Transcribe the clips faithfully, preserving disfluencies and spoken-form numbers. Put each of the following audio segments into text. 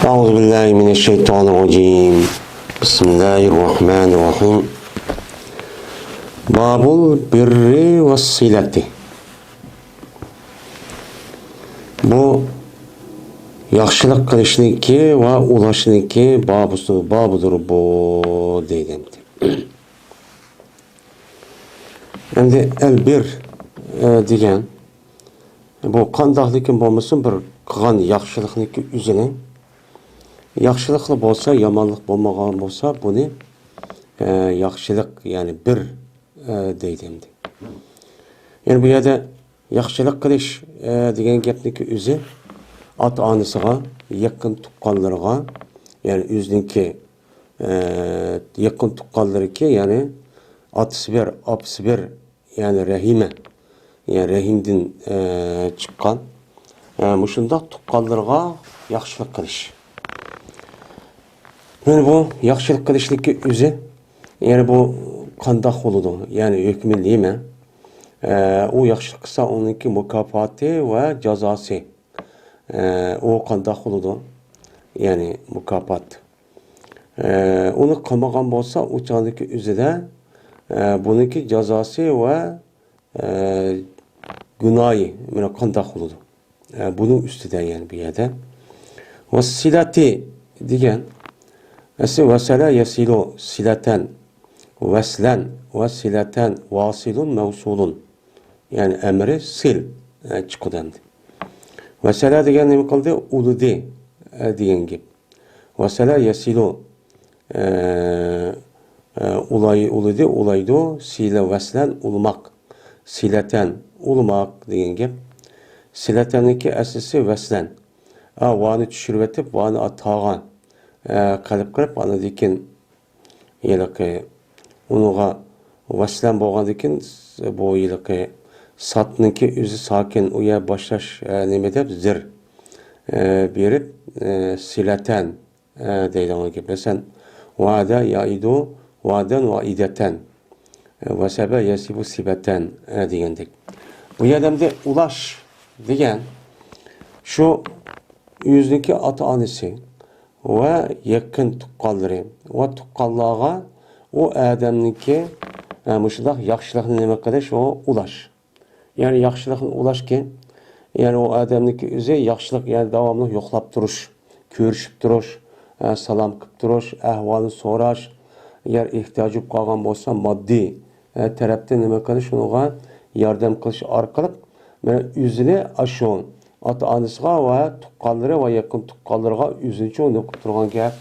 أعوذ بالله من الشيطان الرجيم. بسم الله الرحمن الرحيم. باب البر والصلة. بۇ ياخشىلىق قىلىشنىڭكى ۋە ئۇلاشنىڭكى بابىسى، بابىدۇر بۇ دېگەن. ئەمدى ئەل بىر، ئە، دېگەن بۇ قانداقلىكىن بولمىسۇن، بىر قىلغان ياخشىلىقنىڭكى ئۆزىنى، ياخشىلىقلا بولسا، يامانلىق بولمىغان بولسا، بۇنى، ئە، ياخشىلىق، يەنى بىر، ئە، دەيدۇ ئەمدى. يەنى بۇ يەردە ياخشىلىق قىلىش، ئە، دېگەن گەپنىڭكى ئۆزى ئاتا-ئانىسىغا، يېقىن تۇغقانلىرىغا، يەنى ئۆزىنىڭكى، ئە، يېقىن تۇغقانلىرىكى، يەنى ئاتىسى بىر، ئاپىسى بىر، يەنى رەھىمە، يەنى رەھىمدىن، ئە، چىققان، ئە، مۇشۇنداق تۇغقانلىرىغا ياخشىلىق قىلىش. مانا بۇ ياخشىلىق قىلىشنىڭكى ئۆزى، يەنى بۇ قانداق بولىدۇ؟ يەنى ھۆكمى نېمە؟ ئە، ئۇ ياخشىلىق قىلسا، ئۇنىڭكى مۇكاپاتى ۋە جازاسى، ئە، ئۇ قانداق بولىدۇ؟ يەنى مۇكاپات. ئە، ئۇنى قىلمىغان بولسا، ئۇ چاغدىكى ئۆزىدە، ئە، بۇنىڭكى جازاسى ۋە، ئە، گۇناھى مانا قانداق بولىدۇ؟ ئە، بۇنىڭ ئۈستىدە، يەنى بۇ يەردە. ۋەسسىلەتى دېگەن، ئەسلى ۋەسەلە يەسىلۇ سىلەتەن، ۋەسلەن ۋە سىلەتەن، ۋاسىلۇن مەۋسۇلۇن. يەنى ئەمرى سىل، ئە، چىقىدۇ ئەمدى. ۋەسەلە دېگەن نېمە قىلدى؟ ئۇلىدى، ئە، دېگەن گەپ. ۋەسەلە يەسىلۇ، ئە، ئە، ئۇلاي-، ئۇلىدى، ئۇلايدۇ. سىلە ۋەسلەن، ئۇلىماق. سىلەتەن، ئۇلىماق دېگەن گەپ. سىلەتەننىڭكى ئەسلىسى ۋەسلەن. ئا، ۋانى چۈشۈرۈۋېتىپ، ۋانى ئا-، تاغا، ئە، قەلب قىلىپ، ئاندىن كېيىن ھېلىقى ئۇنىڭغا ۋەسلەن بولغاندىن كېيىن، بۇ ھېلىقى ساتنىڭكى ئۆزى ساكىن، ئۇ يەر باشلاش، ئە، نېمە دەپ، زېر، ئە، بېرىپ، ئە، سىلەتەن، ئە، دەيدىغان گەپ. مەسىلەن، ۋەدە يەئىدۇ، ۋەدەن ۋەئىدەتەن، ئە، ۋەسەبە يەسىبۇ سىبەتەن، ئە، دېگەندەك. بۇ يەردە ئەمدى ئۇلاش دېگەن شۇ ئۆزىنىڭكى ئاتا-ئانىسى ۋە يېقىن تۇغقانلىرى ۋە تۇغقانلارغا ئۇ ئادەمنىڭكى، ئە، مۇشۇنداق ياخشىلىقنى نېمە قىلىش، ئۇ ئۇلاش. يەنى ياخشىلىقنى ئۇلاشكەن، يەنى ئۇ ئادەمنىڭكى ئۆزى ياخشىلىق، يەنى داۋاملىق يوقلاپ تۇرۇش، كۆرۈشۈپ تۇرۇش، ئە، سالام قىلىپ تۇرۇش، ئەھۋالنى سوراش، ئەگەر ئېھتىياجى بولۇپ قالغان بولسا، ماددىي، ئە، تەرەپتىن نېمە قىلىش، ئۇنىڭغا ياردەم قىلىش ئارقىلىق، مانا، ئۆزىنى ئاشۇ ئاتا-ئانىسىغا ۋە تۇغقانلىرى ۋە يېقىن تۇغقانلىرىغا ئۆزىنىچە نېمە قىلىپ تۇرغان گەپ،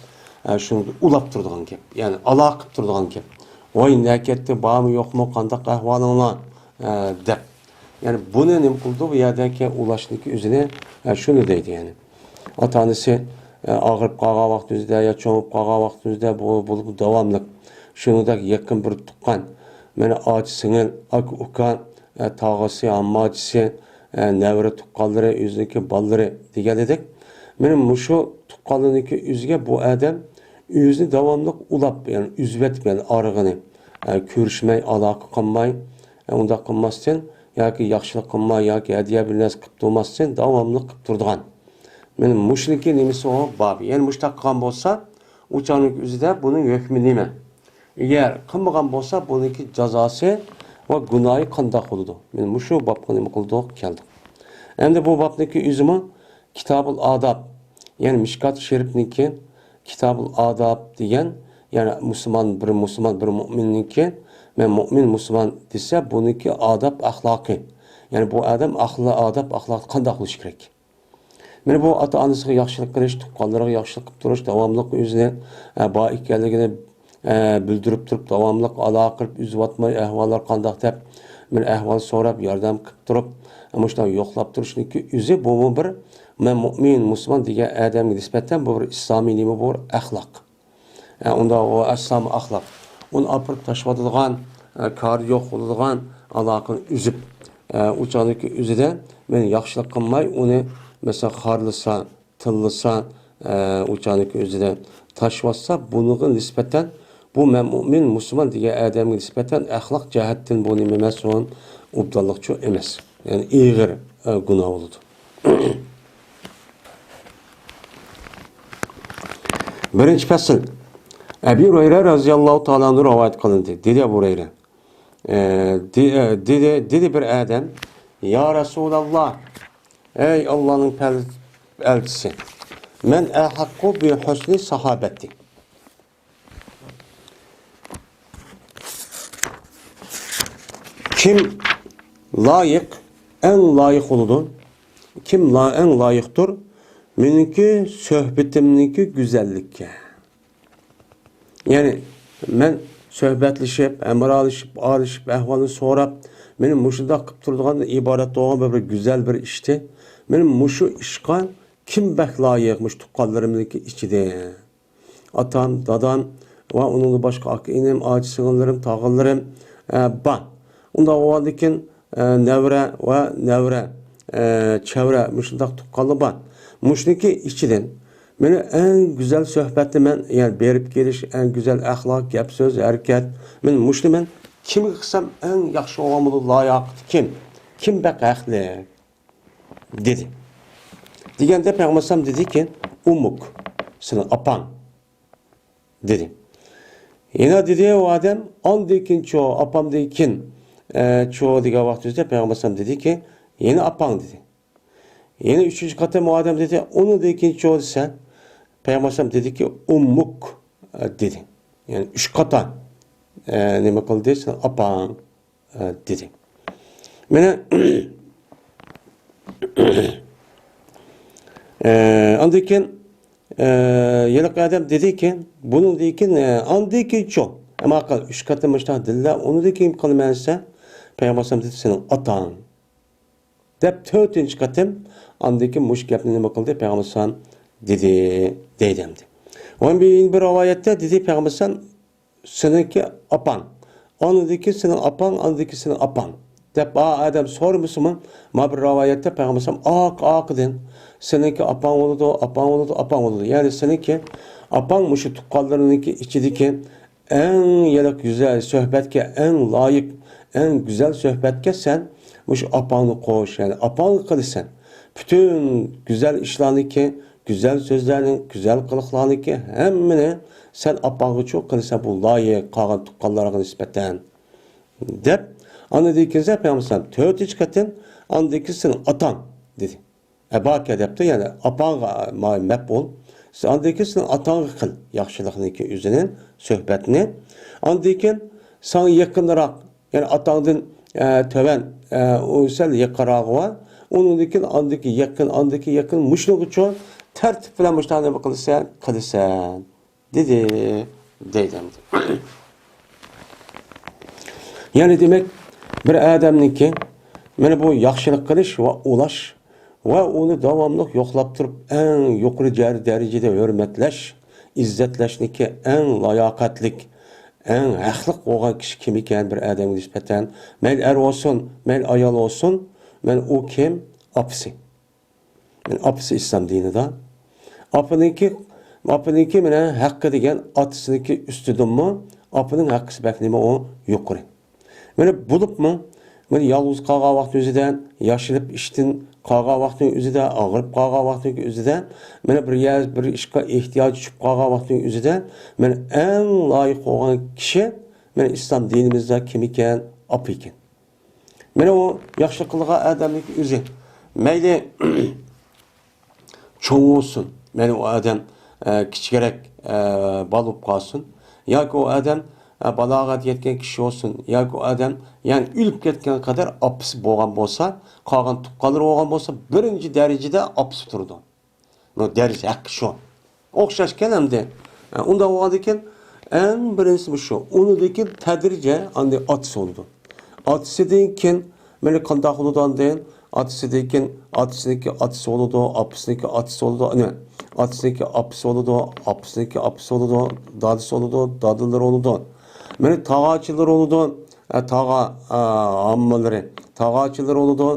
ئە، شۇنى ئۇلاپ تۇرىدىغان گەپ، يەنى ئالاقە قىلىپ تۇرىدىغان گەپ. ۋاي، نەگە كەتتى، بارمۇ، يوقمۇ، قانداق ئەھۋالىڭلار، ئە، دەپ. يەنى بۇنى نېمە قىلىدۇ؟ بۇ يەردىكى ئۇلاشنىكى ئۆزىنى، ئە، شۇنى دەيدۇ، يەنى. ئاتا-ئانىسى، ئە، ئاغرىپ قالغان ۋاقتىمىزدا يا چوڭىيىپ قالغان ۋاقتىمىزدا بۇ، بولۇپ داۋاملىق شۇنىڭدەك يېقىن بىر تۇغقان، مانا ئاچا-سىڭىل، ئاكا-ئۇكا، ئە، تاغىسى، ئامماچىسى، ئە، نەۋرە تۇغقانلىرى، ئۆزىنىڭكى بالىلىرى دېگەنىدەك، مانا مۇشۇ تۇغقانلىرىنىڭكى ئۆزىگە بۇ ئادەم ئۆزىنى داۋاملىق ئۇلاپ، يەنى ئۈزۈۋېتىپ، يەنى ئارىغىنى، ئە، كۆرۈشمەي، ئالاقە قىلماي، ئە، ئۇنداق قىلماستىن، ياكى ياخشىلىق قىلماي، ياكى ھەدىيە بىر نەرسە قىلىپ تۇرماستىن، داۋاملىق قىلىپ تۇرىدىغان. مانا مۇشۇنىڭكى نېمىسى ئۇ باب. يەنى مۇشۇنداق قىلغان بولسا، ئۇ چاغنىڭ ئۆزىدە بۇنىڭ ھۆكمى نېمە؟ ئەگەر قىلمىغان بولسا، بۇنىڭكى جازاسى ۋە گۇناھى قانداق بولىدۇ؟ مانا مۇشۇ بابقا نېمە قىلدۇق؟ كەلدۇق. ئەمدى بۇ بابنىڭكى ئۆزىمۇ كىتابۇل ئاداب، يەنى مىشكات شېرىپنىڭكى كىتابۇل ئاداب دېگەن، يەنى مۇسۇلمان، بىر مۇسۇلمان، بىر مۇئمىننىڭكى، مەن مۇئمىن، مۇسۇلمان دېسە، بۇنىڭكى ئاداب ئەخلاقى. يەنى بۇ ئادەم ئەخلا-، ئاداب ئەخلاقى قانداق بولۇشى كېرەك؟ مانا بۇ ئاتا-ئانىسىغا ياخشىلىق قىلىش، تۇغقانلىرىغا ياخشىلىق قىلىپ تۇرۇش، داۋاملىق ئۆزىنى، ئە، بار ئىكەنلىكىنى، ئە، بىلدۈرۈپ تۇرۇپ، داۋاملىق ئالاقە قىلىپ، ئۈزۈۋاتماي، ئەھۋاللار قانداق دەپ، مانا ئەھۋال سوراپ، ياردەم قىلىپ تۇرۇپ، مۇشۇنداق يوقلاپ تۇرۇشنىڭكى ئۆزى، بۇمۇ بىر، مەن مۇئمىن، مۇسۇلمان دېگەن ئادەمگە نىسبەتەن بۇ بىر ئىسلامىي نېمە، بۇ بىر ئەخلاق. ئە، ئۇنداق ئۇ ئەسلام ئەخلاق. ئۇنى ئاپىرىپ تاشلىۋاتىدىغان، ئە، كارى يوق بولىدىغان ئالاقىنى ئۈزۈپ، ئە، ئۇ چاغدىكى ئۆزىدە مەن ياخشىلىق قىلماي، ئۇنى، مەسىلەن، خارلىسا، تىللىسا، ئە، ئۇ چاغدىكى ئۆزىدە تاشلىۋاتسا، بۇنىڭغا نىسبەتەن بۇ مەن مۇئمىن، مۇسۇلمان دېگەن ئادەمگە نىسبەتەن ئەخلاق جەھەتتىن بۇ نېمە ئەمەس، ئۇ ئوبدانلىقچۇ ئەمەس. يەنى ئېغىر، ئە، گۇناھ بولىدۇ. بىرىنچى پەسىل. ئەبى ھۇرەيرە رەزىياللاھۇ تائالا ئەنھۇ رىۋايەت قىلىندى. دېدى ئەبۇ ھۇرەيرە. ئە، دې-، ئە، دېدى، دېدى بىر ئادەم، يا رەسۇلاللا، ئەي ئاللانىڭ پەل-، ئەلچىسى، مەن ئەھەققۇ بى ھۇسنى ساھابەتى. كىم لايىق، ئەڭ لايىق بولىدۇ؟ كىم لا-، ئەڭ لايىقتۇر مېنىڭكى سۆھبىتىمنىڭكى گۈزەللىككە؟ يەنى مەن سۆھبەتلىشىپ، ھەمراھلىشىپ، ئارىلىشىپ، ئەھۋالنى سوراپ، مېنى مۇشۇنداق قىلىپ تۇرىدىغاندىن ئىبارەت بولغان بىر، بىر گۈزەل بىر ئىشتى. مېنى مۇشۇ ئىشقا كىم بەك لايىق، مۇشۇ تۇغقانلىرىمنىڭكى ئىچىدە؟ ئاتام، دادام ۋە ئۇنىڭدىن باشقا ئاكا-ئىنىم، ئاچا-سىڭىللىرىم، تاغىلىرىم، ئە، بار. ئۇنداق بولغاندىكىن، ئە، نەۋرە ۋە نەۋرە، ئە، چەۋرە مۇشۇنداق تۇغقانلار بار. مۇشۇنىڭكى ئىچىدىن مېنى ئەڭ گۈزەل سۆھبەتنى مەن، يەنى بېرىپ كېلىش، ئەڭ گۈزەل ئەخلاق، گەپ سۆز، ھەرىكەت، مەن مۇشۇنى مەن كىمگە قىلسام ئەڭ ياخشى بولغان بولىدۇ، لايىق كىم؟ كىم بەك ھەقلىق؟ دېدى. دېگەندە پەيغەمبەر ئەلەيھىسسالام دېدىكى، ئۇممۇك، سېنىڭ ئاپاڭ، دېدى. يەنە دېدى ئۇ ئادەم، ئاندىن كېيىنچۇ، ئاپامدىن كېيىن، ئە، چۇ دېگەن ۋاقتىمىزدا پەيغەمبەر ئەلەيھىسسالام دېدىكى، يەنە ئاپاڭ دېدى. يەنە ئۈچىنچى قېتىم ئۇ ئادەم دېدى، ئۇنىڭدىن كېيىنچۇ دېسە، پەيغەمبەر ئەلەيھىسسالام دېدىكى، ئۇممۇك، ئە، دېدى. يەنى ئۈچ قېتىم، ئە، نېمە قىلدى، سېنىڭ ئاپاڭ. ئە، دېدى. مانا، ئە، ئاندىن كېيىن، ئە، ھېلىقى ئادەم دېدىكى، بۇنىڭدىن كېيىن، ئە، ئاندىن كېيىنچۇ؟ ئەمما ئۈچ قېتىم مۇشۇنداق دېدىلە، ئۇنىڭدىن كېيىن قىلىمەن دېسە، پەيغەمبەر ئەلەيھىسسالام دېدى، سېنىڭ ئاتاڭ. دەپ تۆتىنچى قېتىم ئاندىن كېيىن مۇشۇ گەپنى نېمە قىلدى؟ پەيغەمبەر ئەلەيھىسسالام دېدى، دەيدۇ ئەمدى. ۋە بىر رىۋايەتتە دېدى پەيغەمبەر ئەلەيھىسسالام، سېنىڭكى ئاپاڭ، ئاندىكى سېنىڭ ئاپاڭ، ئاندىكى سېنىڭ ئاپاڭ، دەپ ئا ئادەم سورىمىسىمۇ، ما بىر رىۋايەتتە پەيغەمبەر ئاق-، ئاقىدىن سېنىڭكى ئاپاڭ بولىدۇ، ئاپاڭ بولىدۇ، ئاپاڭ بولىدۇ. يەنى سېنىڭكى ئاپاڭ مۇشۇ تۇغقانلىرىنىڭكى ئىچىدىكى ئەڭ يېلىق گۈزەل سۆھبەتكە ئەڭ لايىق، ئەڭ گۈزەل سۆھبەتكە سەن مۇشۇ ئاپاڭنى قوش، يەنى ئاپاڭغا قىلىسەن. پۈتۈن گۈزەل ئىشلارنىڭكى، گۈزەل سۆزلەرنىڭ، گۈزەل قىلىقلارنىڭكى ھەممىنى سەن ئاپاڭغىچۇ قىلىسەن، بۇ لايىق قالغان تۇغقانلارغا نىسبەتەن، دەپ، ئاندىن كېيىن پەيغەمبەر تۆتىنچى قېتىم، ئاندىن كېيىن سېنىڭ ئاتاڭ، دېدى. ئەباكە دەپتۇ، يەنى ئاپاڭغا ما-، مەپئۇل. ئاندىن كېيىن سېنىڭ ئاتاڭغا قىل ياخشىلىقنىڭكى ئۆزىنى، سۆھبەتنى. ئاندىن كېيىن ساڭا يېقىنراق، يەنى ئاتاڭدىن، ئە، تۆۋەن، ئە، ئۇ سەل يېقىنراقى بار. ئۇنىڭدىن كېيىن ئاندىكى يېقىن، ئاندىكى يېقىن، مۇشۇنىڭغىچۇ تەرتىپ بىلەن مۇشۇنداق نېمە قىلىسەن، قىلىسەن، دېدى، دەيدۇ ئەمدى. يەنى دېمەك، بىر ئادەمنىڭكى مانا بۇ ياخشىلىق قىلىش ۋە ئۇلاش ۋە ئۇنى داۋاملىق يوقلاپ تۇرۇپ، ئەڭ يۇقىرى جەر-، دەرىجىدە ھۆرمەتلەش، ئىززەتلەشنىكى ئەڭ لاياقەتلىك، ئەڭ ھەقلىق بولغان كىشى كىم ئىكەن بىر ئادەمگە نىسبەتەن؟ مەيلى ئەر بولسۇن، مەيلى ئايال بولسۇن، مانا ئۇ كىم؟ ئاپىسى. مانا ئاپىسى ئىسلام دىنىدا. ئاپىنىڭكى، ئاپىنىڭكى مانا ھەققى دېگەن ئاتىسىنىڭكى ئۈستىدىنمۇ ئاپىنىڭ ھەققىسى بەك نېمە ئۇ يۇقىرى. مانا بولۇپمۇ، مانا يالغۇز قالغان ۋاقتى ئۆزىدە، ياشىنىپ ئىشتىن قالغان ۋاقتى ئۆزىدە، ئاغرىپ قالغان ۋاقتى ئۆزىدە، مانا بىر يەر، بىر ئىشقا ئېھتىياجى چۈشۈپ قالغان ۋاقتى ئۆزىدە، مانا ئەڭ لايىق بولغان كىشى، مانا ئىسلام دىنىمىزدا كىم ئىكەن؟ ئاپا ئىكەن. مانا ئۇ ياخشىلىق قىلغان ئادەمنىڭ ئۆزى. مەيلى چوڭ بولسۇن، مەيلى ئۇ ئادەم، ئە، كىچىكرەك، ئە، بالا بولۇپ قالسۇن، ياكى ئۇ ئادەم، ئە، بالاغەت يەتكەن كىشى بولسۇن، ياكى ئۇ ئادەم، يەنى ئۆلۈپ كەتكەن قەدەر ئاپىسى بولغان بولسا، قالغان تۇغقانلىرى بولغان بولسا، بىرىنچى دەرىجىدە ئاپىسى تۇرىدۇ. بۇ دەرس ھەققى شۇ. ئوخشاشكەن ئەمدى. ئۇنداق بولغاندىكىن، ئەڭ بىرىنچىسى شۇ. ئۇنىڭدىن كېيىن تەدرىجىي ئاندىن ئاتىسى بولىدۇ. ئاتىسىدىن كېيىن مانا قانداق بولىدۇ ئاندىن؟ ئاتىسىدىن كېيىن ئاتىسىنىڭكى ئاتىسى بولىدۇ، ئاپىسىنىڭكى ئاتىسى بولىدۇ، ئانا، ئاتىسىنىڭكى ئاپىسى بولىدۇ، ئاپىسىنىڭكى ئاپىسى بولىدۇ، دادىسى بولىدۇ، دادىلىرى بولىدۇ. مانا تاغاچىلىرى بولىدۇ، ئە، تاغا، ئە، ھاممىلىرى، تاغاچىلىرى بولىدۇ.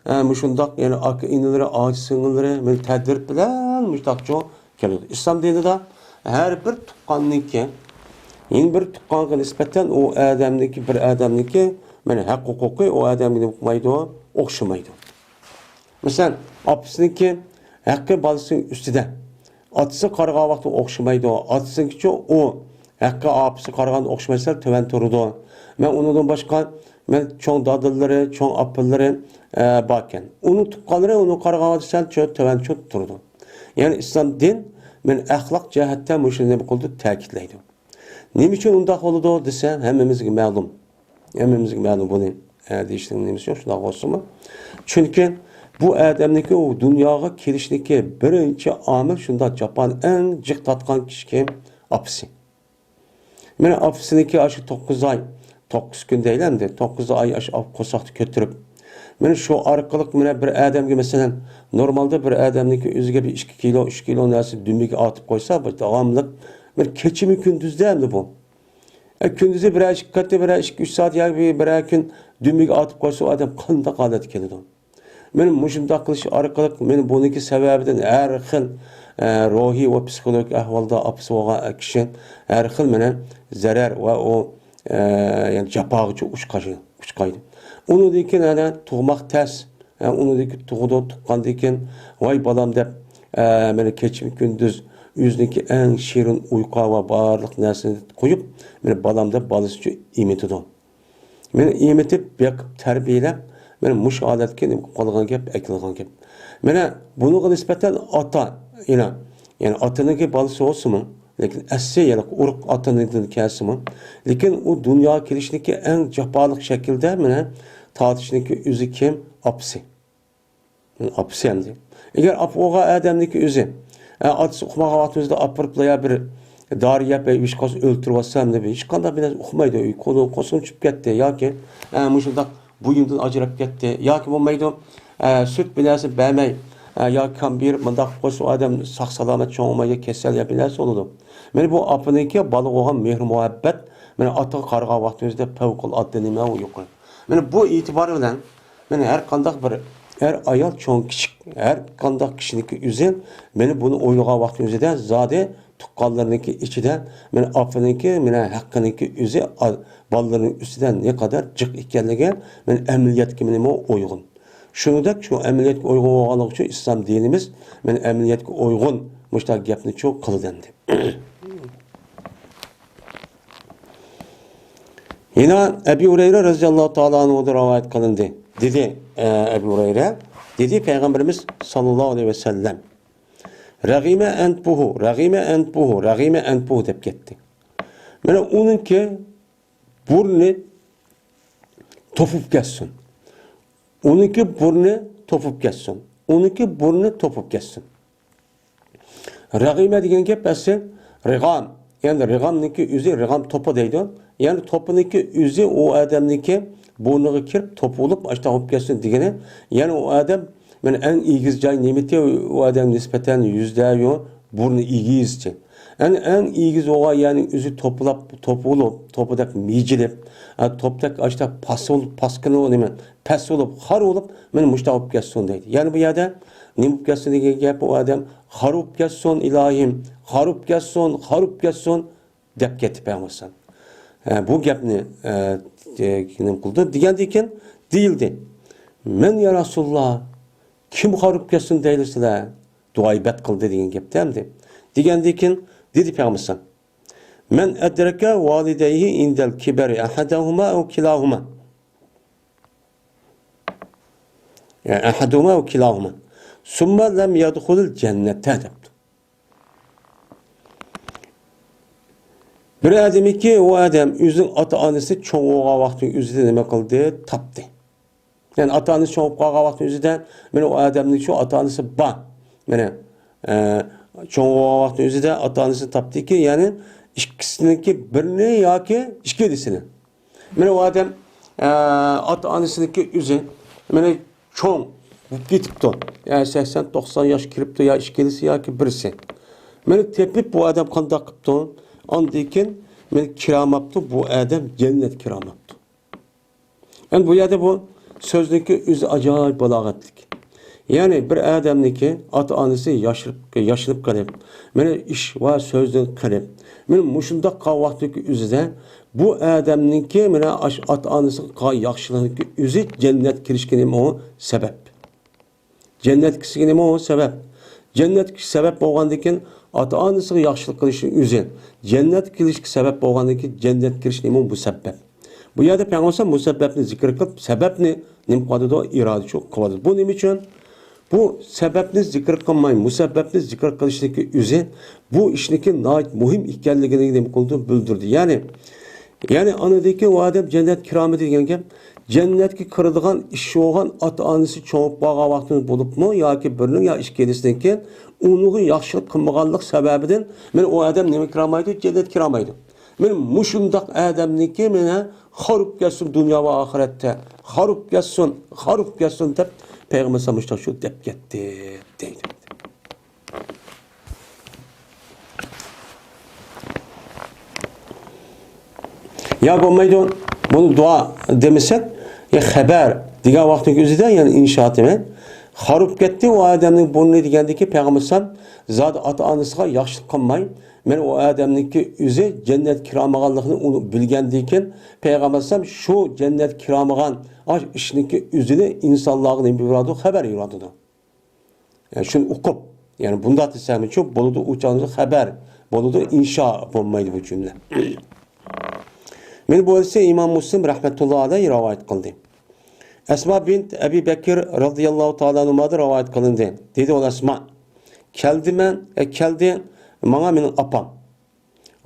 ئە، مۇشۇنداق يەنە ئاكا-ئىنىلىرى، ئاچا-سىڭىللىرى، مانا تەدرىپ بىلەن مۇشۇنداقچۇ كېلىدۇ. ئىسلام دىنىدا ھەر بىر تۇغقاننىڭكى، يەنە بىر تۇغقانغا نىسبەتەن ئۇ ئادەمنىڭكى، بىر ئادەمنىڭكى، مانا ھەق ھوقۇقى ئۇ ئادەمگە نېمە قىلمايدۇ؟ ئوخشىمايدۇ. مەسىلەن، ئاپىسىنىڭكى ھەققى بالىسىنىڭ ئۈستىدە. ئاتىسى قارىغان ۋاقتى ئوخشىمايدۇ. ئاتىسىنىڭكىچۇ ئۇ ھەققە ئاپىسى قارىغاندا ئوخشىماي سەل تۆۋەن تۇرىدۇ. مەن ئۇنىڭدىن باشقا، مەن چوڭ دادىلىرى، چوڭ ئاپىلىرى، ئە، باركەن. ئۇنىڭ تۇغقانلىرى ئۇنىڭ قارىغان ۋاقتى سەل چۆ-، تۆۋەن چۆ-، تۇرىدۇ. يەنى ئىسلام دىن مېنى ئەخلاق جەھەتتە مۇشۇنى نېمە قىلىدۇ، تەكىتلەيدۇ. نېمە ئۈچۈن ئۇنداق بولىدۇ دېسە، ھەممىمىزگە مەلۇم. ھەممىمىزگە مەلۇم بۇنى، ئە، دېيىشنىڭ نېمىسى يوق، شۇنداق بولسىمۇ. چۈنكى بۇ ئادەمنىڭكى ئۇ دۇنياغا كېلىشنىكى بىرىنچى ئامىل شۇنداق جاپانى ئەڭ جىق تارتقان كىشى كىم؟ ئاپىسى. مانا ئاپىسىنىڭكى ئاشۇ توققۇز ئاي، توققۇز كۈن دەيلى ئەمدى، توققۇز ئاي ئاشۇ ئاپ-، قورساقتا كۆتۈرۈپ، مانا شۇ ئارقىلىق مانا بىر ئادەمگە، مەسىلەن، نورمالدا بىر ئادەمنىڭكى ئۆزىگە بىر ئىككى كىلو، ئۈچ كىلو نەرسە دۈمىگە ئارتىپ قويسا، بۇ داۋاملىق بىر كېچىمۇ كۈندۈزدە ئەمدى بۇ. ئە، كۈندۈزى بىرەر ئىككى قېتى، بىرەر ئىككى، ئۈچ سائەت ياكى بىر، بىرەر كۈن دۈمىگە ئارتىپ قويسا، ئۇ ئادەم قانداق ھالەتكە كېلىدۇ؟ مانا مۇشۇنداق قىلىش ئارقىلىق، مانا بۇنىڭكى سەۋەبىدىن ھەر خىل، ئە، روھىي ۋە پسىخولوگىك ئەھۋالدا ئاپىسى بولغان كىشى ھەر خىل مانا زەرەر ۋە ئۇ، ئە، يەنى جاپاغىچە ئۇچقايدۇ. ئۇنىڭدىن كېيىن يەنە تۇغماق تەس، ئە، ئۇنىڭدىن كېيىن تۇغىدۇ، تۇغقاندىن كېيىن، ۋاي بالام دەپ، ئە، مانا كېچە كۈندۈز ئۆزىنىڭكى ئەڭ شېرىن ئۇيقۇ ۋە بارلىق نەرسىنى قويۇپ، مانا بالام دەپ بالىسى ئۈچۈن ئېمىتىدۇ. مانا ئېمىتىپ، بېقىپ، تەربىيەلەپ، مانا مۇشۇ ھالەتكە نېمە قىلىپ قالغان گەپ، ئەكېلىدىغان گەپ. مانا بۇنىڭغا نىسبەتەن ئاتا، يەنە، يەنى ئاتىنىڭكى بالىسى بولسىمۇ، لېكىن ئەسلى يەنە ئۇرۇق ئاتىنىڭدىن كەلسىمۇ، لېكىن ئۇ دۇنياغا كېلىشنىكى ئەڭ جاپالىق شەكىلدە مانا تارتىشنىكى ئۆزى كىم؟ ئاپىسى. ئاپىسى ئەمدى. ئەگەر ئاپا بولغان ئادەمنىڭكى ئۆزى، ئە، ئاتىسى ئۇقمىغان ۋاقتىمىزدا ئاپىرىپلا يا بىر دارى يەپ، ھېچ قالسا ئۆلتۈرۈۋاتسا ئەمدى ھېچقانداق بىر نەرسە ئۇقمايدۇ. قولى، قورسىقى چۈشۈپ كەتتى ياكى، ئە، مۇشۇنداق بوينىدىن ئاجراپ كەتتى ياكى بولمايدۇ، ئە، سۈت بىر نەرسە بەرمەي، ئە، ياكى كام بېرىپ مۇنداق قىلىپ قويسا ئۇ ئادەم ساق سالامەت چوڭ بولمايدۇ، كېسەل يا بىر نەرسە بولىدۇ. مانا بۇ ئاپىنىڭكى بالىغا بولغان مېھىر مۇھەببەت، مانا ئاتىغا قارىغان ۋاقتىمىزدا پەۋقۇلئاددە نېمە يۇقىرى. مانا بۇ ئېتىبار بىلەن مانا ھەر قانداق بىر ئەر-ئايال، چوڭ-كىچىك، ھەر قانداق كىشىنىڭكى ئۆزى، مانا بۇنى ئويلىغان ۋاقتىمىزدا زادى تۇغقانلىرىنىڭكى ئىچىدە، مانا ئاپىنىڭكى، مانا ھەققىنىڭكى ئۆزى، ئا-، بالىلىرىنىڭ ئۈستىدە نەقەدەر جىق ئىكەنلىكى، مانا ئەمەلىيەتكە مانا ئۇيغۇن. شۇنىڭدەك شۇ ئەمەلىيەتكە ئۇيغۇن بولغانلىقى ئۈچۈن ئىسلام دىنىمىز، مانا ئەمەلىيەتكە ئۇيغۇن مۇشۇنداق گەپنى چۇ قىلدى ئەمدى. يەنە ئەبى ھۇرەيرە رەزىياللاھۇ تائالا ئەنھۇدىن رىۋايەت قىلىندى. دېدى، ئە، ئەبى ھۇرەيرە، دېدى پەيغەمبىرىمىز ساللاللاھۇ ئەلەيھى ۋەسەللەم، رەغىمە ئەنپۇھۇ، رەغىمە ئەنپۇھۇ، رەغىمە ئەنپۇھۇ دەپ كەتتى. مانا ئۇنىڭكى بۇرنى توپۇپ كەتسۇن. ئۇنىڭكى بۇرنى توپۇپ كەتسۇن. ئۇنىڭكى بۇرنى توپۇپ كەتسۇن. رەغىمە دېگەن گەپ ئەسلى رىغام. يەنى رىغامنىڭكى ئۆزى رىغام توپا دەيدۇ. يەنى توپىنىڭكى ئۆزى ئۇ ئادەمنىڭكى بۇرنىغا كىرىپ توپا بولۇپ ئاشتاق بولۇپ كەتسۇن دېگىنى. يەنى ئۇ ئادەم، مانا ئەڭ ئېگىز جاي نېمىتى ئۇ ئادەمگە نىسبەتەن يۈزدە يو-، بۇرنى ئېگىزچى. ئەنە ئەڭ ئېگىز بولغان يەرنىڭ ئۆزى توپىلاپ، توپا بولۇپ، توپىدەك مىجىلىپ، ئە، توپىدەك ئاشتاق پاس بولۇپ، پاسكىنا نېمە، پەس بولۇپ، خار بولۇپ، مانا مۇشتاق بولۇپ كەتسۇن دەيدۇ. يەنى بۇ يەردە نېمە بولۇپ كەتسۇن دېگەن گەپ، ئۇ ئادەم خار بولۇپ كەتسۇن، ئىلاھىم، خار بولۇپ كەتسۇن، خار بولۇپ كەتسۇن دەپ كەتتى پەيغەمبەر ئەلەيھىسسالام. ئە، بۇ گەپنى، ئە، ئە، نېمە قىلدى؟ دېگەندىن كېيىن دېيىلدى. مەن يا رەسۇلاللا، كىم خار بولۇپ كەتسۇن دەيلى سىلەر؟ دۇئايى بەت قىلدى دېگەن گەپتە ئەمدى. دېگەندىن كېيىن دېدى پەيغەمبەر ئەلەيھىسسالام، مەن ئەدرەكە ۋالىدەيھى ئىندەل كىبەرى ئەھەدەھۇما ئەۋ كىلاھۇما. يەنى ئەھەدۇھۇما ئەۋ كىلاھۇما. سۇممە لەم يەدخۇلىل جەننەتە دەپتۇ. بىر ئادەمكى ئۇ ئادەم ئۆزىنىڭ ئاتا-ئانىسى چوڭ بولغان ۋاقتى ئۆزىدە نېمە قىلدى؟ تاپتى. يەنى ئاتا-ئانىسى چوڭ بولۇپ قالغان ۋاقتى ئۆزىدە، مانا ئۇ ئادەمنىڭ شۇ ئاتا-ئانىسى بار. مانا، ئە، چوڭ بولغان ۋاقتى ئۆزىدە ئاتا-ئانىسىنى تاپتىكى، يەنى ئىككىسىنىڭكى بىرىنى ياكى ئىككىلىسىنى. مانا ئۇ ئادەم، ئە، ئاتا-ئانىسىنىڭكى ئۆزى، مانا چوڭ بولۇپ كېتىپتۇ. يا سەكسەن، توقسان ياش كىرىپتۇ، يا ئىككىلىسى ياكى بىرسى. مانا تېپىپ بۇ ئادەم قانداق قىپتۇ؟ ئاندىن كېيىن مانا كىرەلمەپتۇ، بۇ ئادەم جەننەتكە كىرەلمەپتۇ. ئەمدى بۇ يەردە بۇ سۆزنىڭكى ئۆزى ئاجايىپ بالاغەتلىك. يەنى بىر ئادەمنىڭكى ئاتا-ئانىسى ياشىرىپ، ياشىنىپ قېلىپ، مانا ئىش ۋە سۆزدىن قېلىپ، مانا مۇشۇنداق قالغان ۋاقىتتىكى ئۆزىدە بۇ ئادەمنىڭكى مانا ئاشۇ ئاتا-ئانىسىغا قىلغان ياخشىلىقنىڭكى ئۆزى جەننەتكە كىرىشكە نېمە ئۇ سەۋەب. جەننەتكە كىرىشكە نېمە ئۇ سەۋەب. جەننەتكە سەۋەب بولغاندىن كېيىن، ئاتا-ئانىسىغا ياخشىلىق قىلىشنىڭ ئۆزى، جەننەتكە كىرىشكە سەۋەب بولغاندىن كېيىن، جەننەتكە كىرىش نېمە؟ مۇسەببەپ. بۇ يەردە پەيغەمبەر مۇسەببەپنى زىكىر قىلىپ، سەۋەبنى نېمە قىلىۋاتىدۇ؟ ئىرادىچۇ قىلىۋاتىدۇ. بۇ نېمە ئۈچۈن؟ بۇ سەۋەبنى زىكىر قىلماي، مۇسەببەپنى زىكىر قىلىشنىڭكى ئۆزى بۇ ئىشنىڭكى ناھايىتى مۇھىم ئىكەنلىكىنى نېمە قىلدى؟ بىلدۈردى. يەنى، يەنى ئانىدىكى ئۇ ئادەم جەننەتكە كىرەلمىدى دېگەن گەپ. جەننەتكە كىرىدىغان ئىش بولغان ئاتا-ئانىسى چوڭىيىپ قالغان ۋاقتىمىز بولۇپمۇ ياكى بىرىنىڭ يا ئىككىلىسىنىڭكى ئۇنىڭغا ياخشىلىق قىلمىغانلىق سەۋەبىدىن مانا ئۇ ئادەم نېمە كىرەلمەيدۇ؟ جەننەتكە كىرەلمەيدۇ. مانا مۇشۇنداق ئادەمنىڭكى مانا خاراب كەتسۇن دۇنيا ۋە ئاخىرەتتە. خاراب كەتسۇن، خاراب كەتسۇن دەپ پەيغەمبەر ئەلەيھىسسالام مۇشۇنداق شۇ دەپ كەتتى دەيدۇ. يا بولمايدۇ، بۇنى دۇئا دېمىسەك، يا خەبەر دېگەن ۋاقىتنىڭ ئۆزىدە، يەنى ئىنشائاتى بىلەن خاراب كەتتى ئۇ ئادەمنىڭ بۇرنى دېگەندىكى پەيغەمبەر ئەلەيھىسسالام زادى ئاتا-ئانىسىغا ياخشىلىق قىلماي، مانا ئۇ ئادەمنىڭكى ئۆزى جەننەتكە كىرەلمىگەنلىكىنى ئۇنى بىلگەندىن كېيىن پەيغەمبەر ئەلەيھىسسالام شۇ جەننەتكە كىرەلمىگەن ئاشۇ ئىشنىڭكى ئۆزىنى ئىنسانلارغا نېمە بېرىۋاتىدۇ؟ خەبەر بېرىۋاتىدۇ. يەنى شۇنى ئوقۇپ، يەنى بۇنداق دېسەكمۇچۇ بولىدۇ، ئۇ چاغدا خەبەر بولىدۇ، ئىنشا بولمايدۇ بۇ جۈملە. مانا بۇ ھەدىسنى ئىمام مۇسلىم رەھمەتۇللا ئەلەيھ رىۋايەت قىلدى. ئەسما بىنت ئەبى بەكر رەزىياللاھۇ تائالا ئەنھۇمادىن رىۋايەت قىلىندى. دېدى ئۇ ئەسما، كەلدى مەن، ئە، كەلدى ماڭا مېنىڭ ئاپام.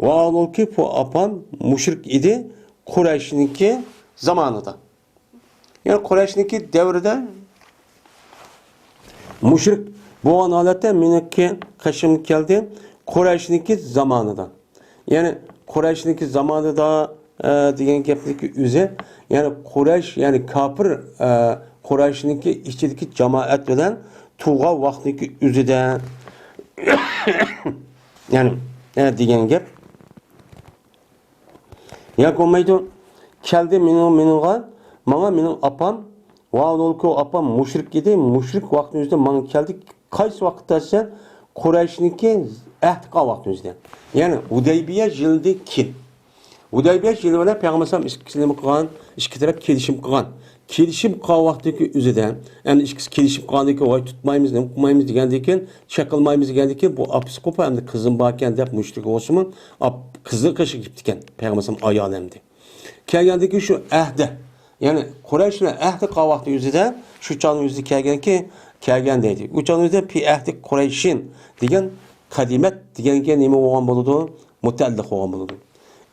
ۋاھالۇكى، بۇ ئاپام مۇشرىك ئىدى قۇرەيشنىڭكى زامانىدا. يەنى قۇرەيشنىڭكى دەۋرىدە مۇشرىك بولغان ھالەتتە مېنىڭكى قېشىمغا كەلدى قۇرەيشنىڭكى زامانىدا. يەنى قۇرەيشنىڭكى زامانىدا، ئە، دېگەن گەپنىڭكى ئۆزى، يەنى قۇرەيش، يەنى كاپىر، ئە، قۇرەيشنىڭكى ئىچىدىكى جامائەت بىلەن تۇرغان ۋاقتىنىڭكى ئۆزىدە. يەنى، ئە، دېگەن گەپ. ياكى بولمايدۇ. كەلدى مېنىڭ، مېنىڭغا، ماڭا مېنىڭ ئاپام، ۋاھالۇكى ئاپام مۇشرىك ئىدى، مۇشرىك ۋاقتىنىڭ ئۆزىدە ماڭا كەلدى. قايسى ۋاقىتتا دېسە، قۇرەيشنىڭكى ئەھدى قىلغان ۋاقتىنىڭ ئۆزىدە. يەنى ھۇدەيبىيە يىلىدىن كېيىن. ھۇدەيبىيە يىلى بىلەن پەيغەمبەر ئەلەيھىسسالام ئىككىسى نېمە قىلغان؟ ئىككى تەرەپ كېلىشىم قىلغان. كېلىشىم قىلغان ۋاقتىكى ئۆزىدە، ئەمدى ئىككىسى كېلىشىم قىلغاندىن كېيىن، ۋاي، تۇتمايمىز، نېمە قىلمايمىز دېگەندىن كېيىن، چېقىلمايمىز دېگەندىن كېيىن، بۇ ئاپىسى قوپا ئەمدى قىزىم باركەن دەپ مۇشرىك بولسىمۇ، ئاپ-، قىزىنىڭ قېشىغا كېتىپتىكەن پەيغەمبەر ئەلەيھىسسالام ئايالى ئەمدى. كەلگەندىن كېيىن شۇ ئەھدى، يەنى قۇرەيش بىلەن ئەھدى قىلغان ۋاقتى ئۆزىدە، شۇ چاغنىڭ ئۆزىدە كەلگەنكى، كەلگەن دەيدۇ. ئۇ چاغنىڭ ئۆزىدە پى ئەھدى قۇرەيشىن دېگەن قەدىمەت دېگەنگە نېمە بولغان بولىدۇ؟ مۇتەئەللىق بولغان بولىدۇ.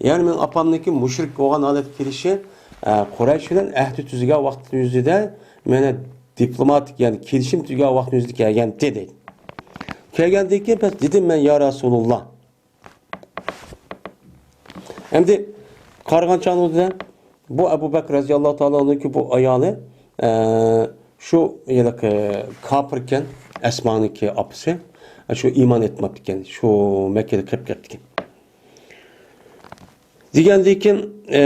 يەنى مېنىڭ ئاپامنىڭكى مۇشرىك بولغان ھالەتكە كېلىشى، ئە، قۇرەيش بىلەن ئەھدى تۈزگەن ۋاقىتنىڭ ئۆزىدە، مانا دىپلوماتىك، يەنى كېلىشىم تۈزگەن ۋاقىتنىڭ ئۆزىدە كەلگەنتى دەيدۇ. كەلگەندىن كېيىن بەس دېدىم مەن، يا رەسۇلۇللا. ئەمدى قارىغان چاغدا بۇ ئەبۇ بەكرى رەزىياللاھۇ تائالا ئەنھۇنىڭكى بۇ ئايالى، ئە، شۇ ھېلىقى كاپىركەن، ئەسمانىڭكى ئاپىسى، شۇ ئىمان ئېيتماپتىكەن، شۇ مەككىدە قېلىپ كەپتىكەن. دېگەندىن كېيىن، ئە،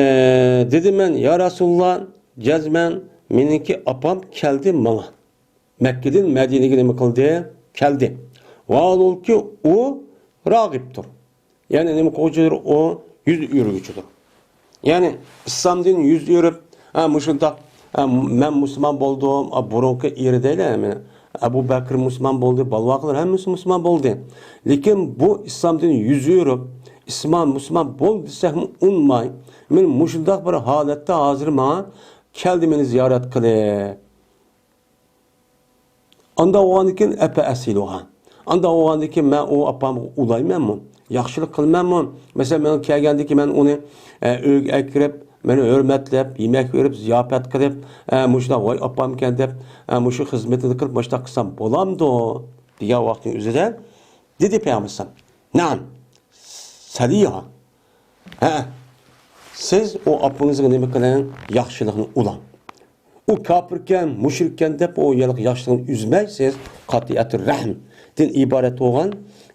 دېدىم مەن، يا رەسۇلۇللا، جەزمەن مېنىڭكى ئاپام كەلدى ماڭا. مەككىدىن مەدىنىگە نېمە قىلدى؟ كەلدى. ۋاھالۇكى ئۇ راغىبتۇر. يەنى نېمە قىلغۇچىدۇر؟ ئۇ يۈز ئۆرۈگۈچىدۇر. يەنى ئىسلامدىن يۈز ئۆرۈپ، ھە، مۇشۇنداق، ھە، مەن مۇسۇلمان بولدۇم، ھە، بۇرۇنقى ئېرى دەيلى، مانا ئەبۇ بەكرى مۇسۇلمان بولدى، بالىۋاقلار ھەممىسى مۇسۇلمان بولدى. لېكىن بۇ ئىسلامدىن يۈز ئۆرۈپ، ئىسلام، مۇسۇلمان بولدى دېسەكمۇ ئۇنىماي، مانا مۇشۇنداق بىر ھالەتتە ھازىر ماڭا كەلدى مېنى زىيارەت قىلىپ. ئانداق بولغاندىن كېيىن، ئەپە ئەسىلۇغا. ئانداق بولغاندىن كېيىن، مەن ئۇ ئاپامغا ئۇلايمەنمۇ؟ ياخشىلىق قىلىمەنمۇ؟ مەسىلەن، مەن كەلگەندىن كېيىن، مەن ئۇنى، ئە، ئۆيگە ئەكىرىپ، مېنى ھۆرمەتلەپ، يېمەك بېرىپ، زىياپەت قىلىپ، ئە، مۇشۇنداق، ۋاي ئاپامكەن دەپ، ئە، مۇشۇ خىزمىتىنى قىلىپ، مۇشۇنداق قىلسام بولامدۇ؟ دېگەن ۋاقىتنىڭ ئۆزىدە دېدى پەيغەمبەر ئەلەيھىسسالام، نەئەم، سەلىھا. ھە، سىز ئۇ ئاپىڭىزغا نېمە قىلىڭ؟ ياخشىلىقنى ئۇلاڭ. ئۇ كاپىركەن، مۇشرىككەن دەپ ئۇ ياخشىلىقنى ئۈزمەي، سىز قاتىئەتۇر رەھمدىن ئىبارەت بولغان.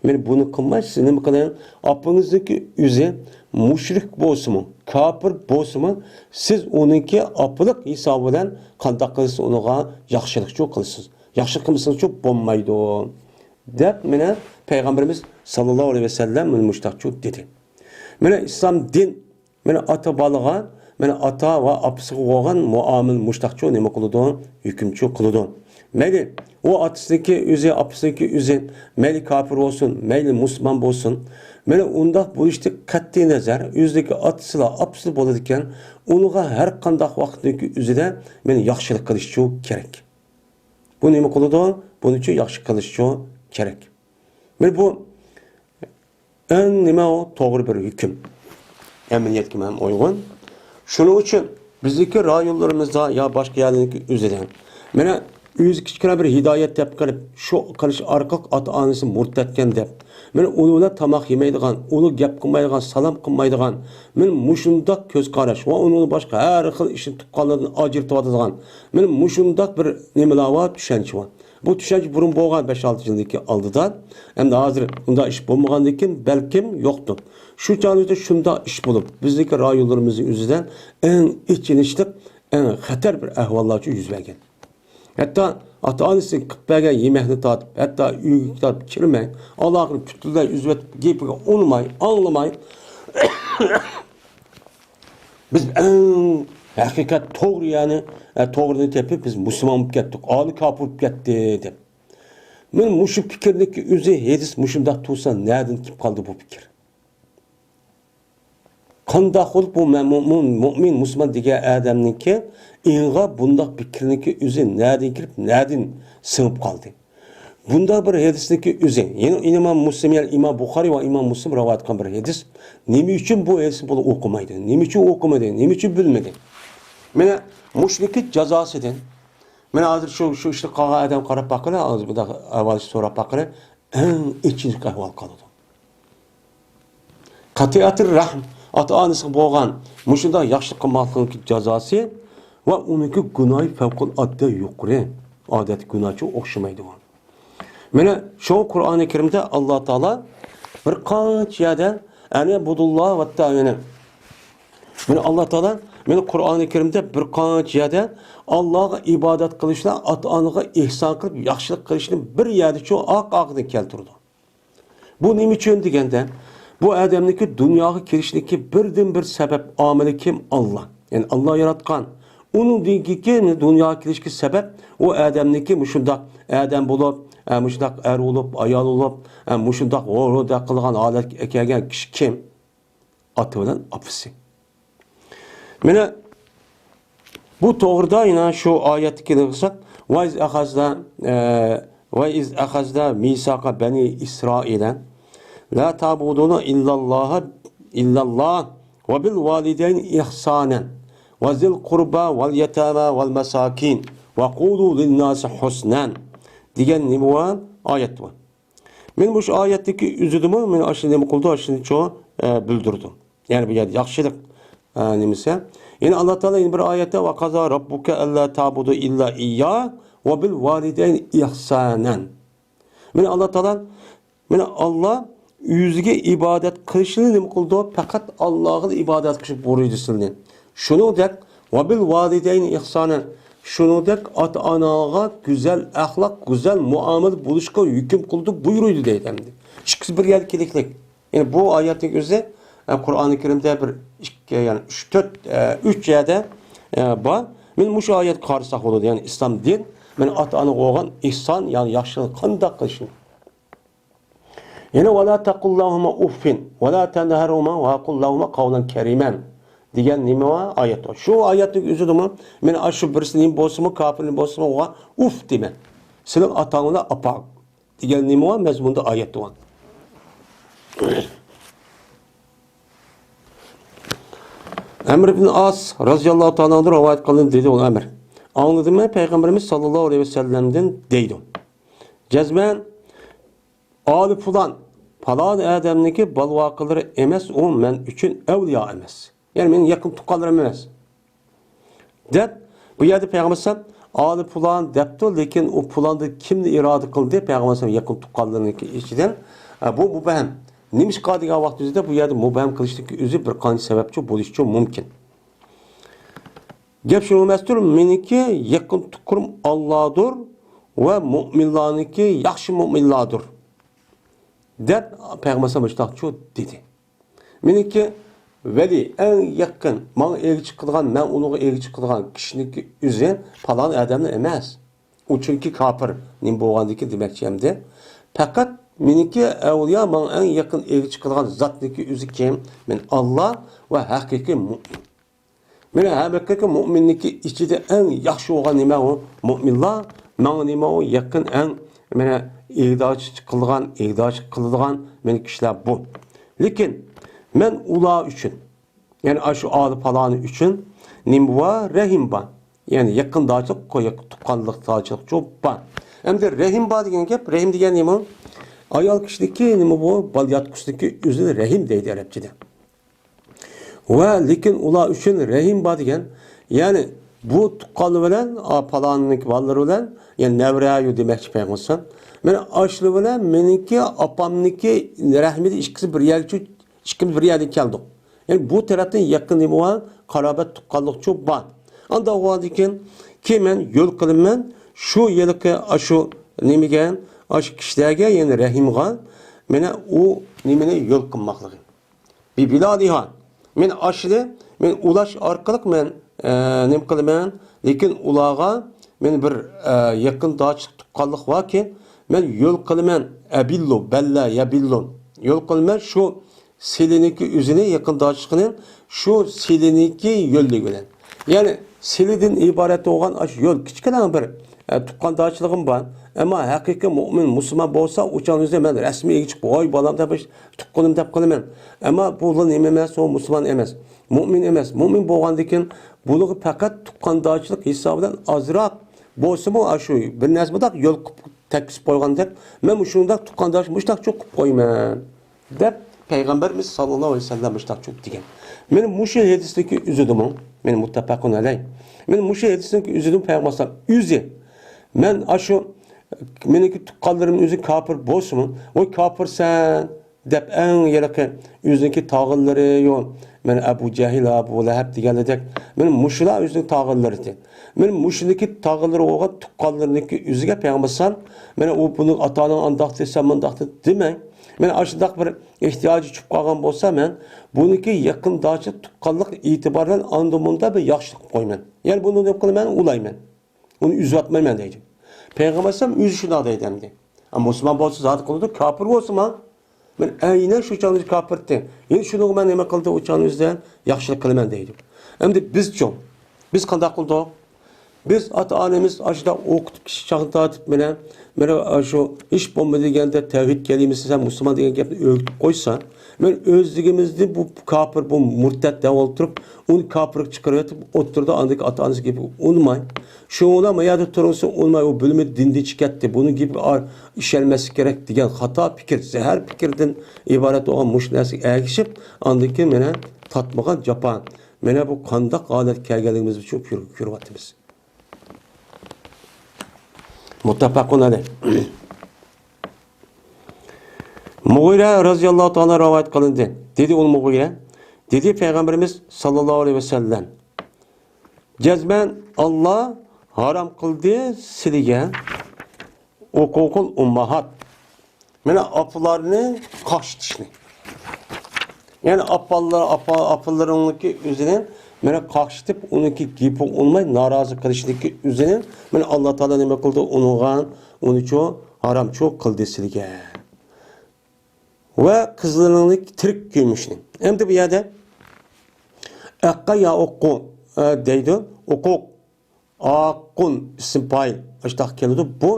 مانا بۇنى قىلماي، سىز نېمە قىلىڭ؟ ئاپىڭىزنىڭكى ئۆزى مۇشرىك بولسىمۇ، كاپىر بولسىمۇ، سىز ئۇنىڭكى ئاپىلىق ھېسابى بىلەن قانداق قىلسىڭىز ئۇنىڭغا ياخشىلىقچۇ قىلىسىز. ياخشى قىلمىسىڭىزچۇ بولمايدۇ. دەپ مانا پەيغەمبىرىمىز ساللاللاھۇ ئەلەيھى ۋەسەللەم مانا مۇشۇنداقچۇ دېدى. مانا ئىسلام دىن، مانا ئاتا بالىغا، مانا ئاتا ۋە ئاپىسىغا بولغان مۇئامىلە مۇشۇنداقچۇ نېمە قىلىدۇ؟ ھۆكۈمچۇ قىلىدۇ. مەيلى، ئۇ ئاتىسىنىڭكى ئۆزى، ئاپىسىنىڭكى ئۆزى، مەيلى كاپىر بولسۇن، مەيلى مۇسۇلمان بولسۇن، مانا ئۇنداق بولۇشتىن قەتئىي نەزەر، ئۆزىدىكى ئاتىسىلا، ئاپىسىلا بولىدىكەن، ئۇنىڭغا ھەر قانداق ۋاقىتنىڭكى ئۆزىدە مانا ياخشىلىق قىلىشچۇ كېرەك. بۇ نېمە قىلىدۇ؟ بۇنىڭ ئۈچۈن ياخشى قىلىشچۇ كېرەك. مانا بۇ ئەڭ نېمە ئۇ؟ توغرا بىر ھۆكۈم. ئەمەلىيەتكە ھەم ئۇيغۇن. شۇنىڭ ئۈچۈن بىزدىكى رايونلىرىمىزدا يا باشقا يەرلەرنىڭكى ئۆزىدە، مانا ئۆزى كىچىككىنە بىر ھىدايەت دەپ قىلىپ، شۇ قىلىش ئارقىلىق ئاتا-ئانىسى مۇرتەتكەن دەپ، مانا ئۇنىڭ بىلەن تاماق يېمەيدىغان، ئۇنىڭ گەپ قىلمايدىغان، سالام قىلمايدىغان، مانا مۇشۇنداق كۆز قاراش ۋە ئۇنىڭ باشقا ھەر خىل ئىشنى تۇغقانلىرىدىن ئاجرىتىۋاتىدىغان، مانا مۇشۇنداق بىر نېمىلەر بار، چۈشەنچە بار. بۇ چۈشەنچە بۇرۇن بولغان بەش-ئالتە يىلدىكى ئالدىدا، ئەمدى ھازىر ئۇنداق ئىش بولمىغاندىكىن بەلكىم يوقتۇر. شۇ چاغدا شۇنداق ئىش بولۇپ، بىزنىڭكى رايونلىرىمىزنىڭ ئۆزىدە ئەڭ ئېچىنىشلىق، ئەڭ خەتەر بىر ئەھۋاللارچۇ يۈز بەرگەن. ھەتتا ئاتا-ئانىسى قىلىپ بەرگەن يېمەكنى تارتىپ، ھەتتا ئۆيگە تارتىپ كىرمەي، ئالاقىنى پۈتۈنلەي ئۈزۈۋېتىپ، گېپىگە ئۇنىماي، ئاڭلىماي، بىز ئەڭ ھەقىقەت توغرا، يەنى، ئە، توغرىنى تېپىپ، بىز مۇسۇلمان بولۇپ كەتتۇق، ئالىي كاپىر بولۇپ كەتتى، دەپ. مانا مۇشۇ پىكىرنىڭكى ئۆزى ھەدىس مۇشۇنداق تۇرسا، نەدىن كېلىپ قالدى بۇ پىكىر؟ قانداق بولۇپ بۇ مە-، مۇ-، مۇ-، مۇئمىن، مۇسۇلمان دېگەن ئادەمنىڭكى ئېڭىغا بۇنداق پىكىرنىڭكى ئۆزى نەدىن كىرىپ، نەدىن سىڭىپ قالدى؟ بۇنداق بىر ھەدىسنىڭكى ئۆزى، يەنى ئىمام مۇسلىم، يەنى ئىمام بۇخارىي ۋە ئىمام مۇسلىم رىۋايەت قىلغان بىر ھەدىس. نېمە ئۈچۈن بۇ ھەدىسنى بۇلار ئوقۇمايدۇ؟ نېمە ئۈچۈن ئوقۇمىدى؟ نېمە ئۈچۈن بىلمىدى؟ مانا مۇشۇنىڭكى جازاسىدىن، مانا ھازىر شۇ، شۇ ئىشنى قىلغان ئادەم قاراپ باققىلى، ھازىر بۇنداق ئەھۋال سوراپ باققىلى، ئەڭ ئېچىنىشلىق ئەھۋال قالىدۇ. قەتئىيەتۇر رەھم، ئاتا-ئانىسىغا بولغان مۇشۇنداق ياخشىلىق قىلماسلىقنىڭ جازاسى ۋە ئۇنىڭكى گۇناھى پەۋقۇلئاددە يۇقىرى، ئادەتتىكى گۇناھچە ئوخشىمايدۇ. مانا شۇ قۇرئانى كەرىمدە ئاللا تائالا بىر قانچە يەردە، ئەنە بۇدۇللا ۋەتتا، يەنى، مانا ئاللا تائالا، مانا قۇرئانى كەرىمدە بىر قانچە يەردە ئاللاغا ئىبادەت قىلىشلا، ئاتا-ئانىغا ئېھسان قىلىپ ياخشىلىق قىلىشنى بىر يەردىچۇ ئاق-ئاقىدىن كەلتۈرىدۇ. بۇ نېمە ئۈچۈن دېگەندە، بۇ ئادەمنىڭكى دۇنياغا كېلىشىدىكى بىردىنبىر سەۋەب ئامىلى كىم؟ ئاللا. يەنى ئاللا ياراتقان. ئۇنىڭدىن كېيىن دۇنياغا كېلىشكە سەۋەب ئۇ ئادەمنىڭكى مۇشۇنداق ئادەم بولۇپ، ئە، مۇشۇنداق ئەر بولۇپ، ئايال بولۇپ، ئە، مۇشۇنداق ھور-ھور دەپ قىلغان ھالەتكە كەلگەن كىشى كىم؟ ئاتا بىلەن ئاپىسى. مانا بۇ توغرىدا يەنە شۇ ئايەتتىكىنى قىلساق، «ۋە ئىز ئەخەزنا، ئە، ۋە ئىز ئەخەزنا مىساقە بەنى ئىسرائىلە لا تەبۇدۇنە ئىللاللاھە، ئىللاللاھ ۋە بىل ۋالىدەينى ئىھسانەن ۋە زىل قۇربا ۋەل يەتامە ۋەل مەساكىن ۋە قۇلۇ لىنناسى ھۇسنەن» دېگەن نېمە بار؟ ئايەت بار. مانا مۇشۇ ئايەتتىكى ئۆزىدىمۇ مانا ئاشۇ نېمە قىلىدۇ، ئاشۇنى چوڭ، ئە، بىلدۈرىدۇ. يەنى بۇ يەردە ياخشىلىق، ئە، نېمىسى. يەنە ئاللا تائالا يەنە بىر ئايەتتە، «ۋە قەزا راببۇكە ئەللا تەبۇدۇ ئىللا ئىيياھ ۋە بىل ۋالىدەينى ئىھسانەن». مانا ئاللا تائالا، مانا ئاللا ئۆزىگە ئىبادەت قىلىشنى نېمە قىلىدۇ؟ پەقەت ئاللاغا ئىبادەت قىلىش بۇيرۇيدۇ سىلىنى. شۇنىڭدەك، «ۋە بىل ۋالىدەينى ئىھسانەن»، شۇنىڭدەك ئاتا-ئاناغا گۈزەل ئەخلاق، گۈزەل مۇئامىلە بولۇشقا ھۆكۈم قىلىدۇ، بۇيرۇيدۇ دەيدۇ ئەمدى. ئىككىسى بىر يەردە كېلىشلىك. يەنى بۇ ئايەتنىڭ ئۆزى، ئە، قۇرئانى كەرىمدە بىر ئىككى، يەنى ئۈچ، تۆت، ئە، ئۈچ يەردە، ئە، بار. مانا مۇشۇ ئايەتكە قارىساق بولىدۇ. يەنى ئىسلام دىن، مانا ئاتا-ئانىغا بولغان ئىھسان، يەنى ياخشىلىق قانداق قىلىشنى. يەنە «ۋە لا تەقۇل لەھۇمە ئۇففىن ۋە لا تەنھەرھۇمە ۋە قۇل لەھۇمە قەۋلەن كەرىمەن» دېگەن نېمە بار؟ ئايەت بار. شۇ ئايەتنىڭ ئۆزىدىمۇ، مانا ئاشۇ بىرسى نېمە بولسىمۇ، كاپىر نېمە بولسىمۇ، ئۇغا ئۇف دېمە. سېنىڭ ئاتاڭ بىلەن ئاپاڭ دېگەن نېمە بار؟ مەزمۇندا ئايەت بار. ئەمر ئىبن ئاس رازىياللاھۇ تائالا ئەنھۇدىن رىۋايەت قىلىندى، دېدى ئۇ، ئەمر. ئاڭلىدىممۇ پەيغەمبىرىمىز ساللاللاھۇ ئەلەيھى ۋەسەللەمدىن؟ دەيدۇ. جەزمەن، ئالى پۇلان، پالان ئادەمنىڭكى بالىۋاقىلىرى ئەمەس، ئۇ مەن ئۈچۈن ئەۋلىيا ئەمەس. يەنى مېنىڭ يېقىن تۇغقانلىرىم ئەمەس. دەپ، بۇ يەردە پەيغەمبەر ئەلەيھىسسالام ئالى پۇلان دەپتۇ، لېكىن ئۇ پۇلاندا كىمنى ئىرادە قىلدى؟ پەيغەمبەر ئەلەيھىسسالام يېقىن تۇغقانلىرىنىڭكى ئىچىدىن. ئە، بۇ مۇبھەم. نېمىشقا دېگەن ۋاقتىمىزدا بۇ يەردە مۇبھەم قىلىشتىكى ئۆزى بىر قانچە سەۋەبچۇ بولۇشىچۇ مۇمكىن. گەپ شۇ ئەمەستۇر، مېنىڭكى يېقىن تۇغقىنىم ئاللادۇر ۋە مۇئمىنلارنىڭكى ياخشى مۇئمىنلاردۇر، دەپ پەيغەمبەر ئەلەيھىسسالام مۇشۇنداقچۇ دېدى. مېنىڭكى ۋەلى، ئەڭ يېقىن، ماڭا ئىگە چىقىدىغان، مەن ئۇنىڭغا ئىگە چىقىدىغان كىشىنىڭكى ئۆزى پالان ئادەملا ئەمەس. ئۇ چۈنكى كاپىر. نېمە بولغاندىكىن دېمەكچى ئەمدى. پەقەت مېنىڭكى ئەۋلىيا، ماڭا ئەڭ يېقىن ئىگە چىقىدىغان زاتنىڭكى ئۆزى كىم؟ مەن ئاللا ۋە ھەقىقىي مۇئمىن. مانا ھەقىقىي مۇئمىننىڭكى ئىچىدە ئەڭ ياخشى بولغان نېمە ئۇ؟ مۇئمىنلار. ماڭا نېمە ئۇ؟ يېقىن ئەڭ، مانا، ئىگىدارچىلىق قىلىدىغان، ئىگىدارچىلىق قىلىدىغان مېنىڭ كىشىلەر بۇ. لېكىن مەن ئۇلار ئۈچۈن، يەنى ئاشۇ ئالىي پالانى ئۈچۈن نېمە بار؟ رەھىم بار. يەنى يېقىندارچىلىق، تۇغقانلىق دارچىلىقچۇ بار. ئەمدى رەھىم بار دېگەن گەپ، رەھىم دېگەن نېمە؟ ئايال كىشىنىڭكى نېمە بۇ؟ بالىياتقۇسىنىڭكى ئۆزىنى رەھىم دەيدۇ ئەرەبچىدە. ۋە لېكىن ئۇلار ئۈچۈن رەھىم بار دېگەن. يەنى بۇ تۇغقانلار بىلەن، ئا، پالاننىڭكى بالىلىرى بىلەن، يەنى نەۋرەيۇ دېمەكچى پەيغەمبەر. مانا ئاشۇلار بىلەن مېنىڭكى ئاپامنىڭكى رەھمىدە ئىككىسى بىر يەرگە چۈ-، ئىككىمىز بىر يەردىن كەلدۇق. يەنى بۇ تەرەپتىن يېقىن نېمە بار؟ قارابەت تۇغقانلىقچۇ بار. ئانداق بولغاندىكىن كېيىن مەن يول قىلىمەن، شۇ ھېلىقى ئاشۇ نېمىگە، ئاشۇ كىشىلەرگە، يەنى رەھىمغا، مانا ئۇ نېمىنى يول قىلماقلىقى. بىبىلالىھا. مەن ئاشۇنى، مەن ئۇلاش ئارقىلىق مەن، ئە، نېمە قىلىمەن؟ لېكىن ئۇلارغا مەن بىر، ئە، يېقىندارچىلىق تۇغقانلىق باركەن، مەن يول قىلىمەن. ئەبىللۇ، بەللە، يەبىللۇ. يول قىلىمەن شۇ سىلىنىڭكى ئۆزىنى، يېقىندارچىلىقىنى شۇ سىلىنىڭكى يوللۇقى بىلەن. يەنى سىلىدىن ئىبارەت بولغان ئاشۇ يول كىچىككىنە بىر، ئە، تۇغقاندارچىلىقىم بار. ئەمما ھەقىقىي مۇئمىن، مۇسۇلمان بولسا، ئۇ چاغنىڭ ئۆزىدە مەن رەسمىي ئېگىچىپ، ۋاي بالام دەپ، تۇغقىنىم دەپ قىلىمەن. ئەمما بۇ نېمە ئەمەس، ئۇ مۇسۇلمان ئەمەس. مۇئمىن ئەمەس. مۇئمىن بولغاندىكىن بۇلارغا پەقەت تۇغقاندارچىلىق ھېسابى بىلەن ئازراق بولسىمۇ، ئاشۇ بىر نەرسە مۇنداق يول قىلىپ تەگكۈزۈپ قويغاندەك، مەن مۇشۇنداق تۇغقانداش، مۇشۇنداق چوقۇپ قويىمەن، دەپ پەيغەمبىرىمىز ساللاللاھۇ ئەلەيھى ۋەسەللەم مۇشۇنداق چوقۇپ دېگەن. مانا مۇشۇ ھەدىسنىڭكى ئۆزىدىمۇ، مانا مۇتتەپەقۇن ئەلەي. مانا مۇشۇ ھەدىسنىڭكى ئۆزىدىمۇ پەيغەمبەر ئەلەيھىسسالام ئۆزى، مەن ئاشۇ، مېنىڭكى تۇغقانلىرىم ئۆزى كاپىر بولسىمۇ، ۋاي كاپىرسەن، دەپ ئەڭ ھېلىقى ئۆزىنىڭكى تاغىلىرى، يو، مانا ئەبۇ جەھىل، ئەبۇ لەھەب دېگەنلىدەك، مانا مۇشۇلار ئۆزىنىڭ تاغىلىرى. مانا مۇشۇنىڭكى تاغىلىرى بولغان تۇغقانلىرىنىڭكى ئۆزىگە پەيغەمبەر ئەلەيھىسسالام، مانا ئۇ بۇنىڭ ئاتا-ئاناڭ ئانداق دېسە، مۇنداق دېسە دېمەڭ. مانا ئاشۇنداق بىر ئېھتىياجى چۈشۈپ قالغان بولسا، مەن بۇنىڭكى يېقىنداشلىق، تۇغقانلىق ئېتىبارى بىلەن ئاندىن مۇنداق بىر ياخشىلىق قىلىپ قويىمەن. يەنى بۇنى نېمە قىلىمەن؟ ئۇلايمەن. ئۇنى ئۈزۈۋەتمەيمەن دەيدۇ. پەيغەمبەر ئەلەيھىسسالام ئۆزى شۇنداق دەيدۇ ئەمدى. ئە، مۇسۇلمان بولسا زادى قىلىدۇ، كاپىر بولسىمۇ، مەن ئەينەن شۇ چاغدا كاپىر ئىدىم. يەنە شۇنىڭغا مەن نېمە قىلدىم؟ ئۇ چاغنىڭ ئۆزىدە ياخشىلىق قىلىمەن دەيدۇ. ئەمدى بىزچۇ؟ بىز قانداق قىلدۇق؟ بىز ئاتا-ئانىمىز ئاشۇنداق ئوقۇتۇپ كىچىك چاغدىن تارتىپ مانا، مانا شۇ ھېچ بولمىدى دېگەندە تەۋھىد كەلىمىسى، سەن مۇسۇلمان دېگەن گەپنى ئۆگىتىپ قويسا، مەن ئۆزلۈكىمىزنى بۇ كاپىر، بۇ مۇرتەت دەپ ئولتۇرۇپ، ئۇنى كاپىرغا چىقىرىۋېتىپ ئولتۇرىدۇ، ئاندىن كېيىن ئاتا-ئانىسى گېپىگە ئۇنىماي. شۇڭا ما يەردە تۇرۇڭسى ئۇنىماي، ئۇ بىلىمى دىندىن چىقىپ كەتتى، بۇنىڭ گېپىگە ئار-، ئىشەنمەسلىك كېرەك دېگەن خاتا پىكىر، زەھەر پىكىردىن ئىبارەت بولغان مۇشۇ نەرسىگە ئەگىشىپ، ئاندىن كېيىن مانا تارتمىغان جاپا. مانا بۇ قانداق ھالەتكە كەلگەنلىكىمىزنى شۇ كۆر-، كۆرۈۋاتىمىز. مۇتتەپەقۇن ئەلەيھ. مۇغىرە رەزىياللاھۇ تائالا رىۋايەت قىلىندى. دېدى ئۇل مۇغىرە، دېدى پەيغەمبىرىمىز ساللاللاھۇ ئەلەيھى ۋەسەللەم، جەزمەن ئاللا ھارام قىلدى سىلىگە ئوقۇقۇل ئۇمماھات. مانا ئاپىلارنى قاقشىتىشنى. يەنى ئاپىلار، ئاپا-، ئاپىلىرىڭنىڭكى ئۆزىنى مانا قاقشىتىپ، ئۇنىڭكى گېپىگە ئۇنىماي نارازى قىلىشنىڭكى ئۆزىنى مانا ئاللا تائالا نېمە قىلدى؟ ئۇنىڭغا، ئۇنىچۇ ھارامچۇ قىلدى سىلىگە. ۋە قىزلىرىڭنى تىرىك كۆمۈشنى. ئەمدى بۇ يەردە ئەققە يا ئوققۇ، ئە، دەيدۇ. ئوقۇق. ئاققۇن ئىسىم پائىل ئاشۇنداق كېلىدۇ. بۇ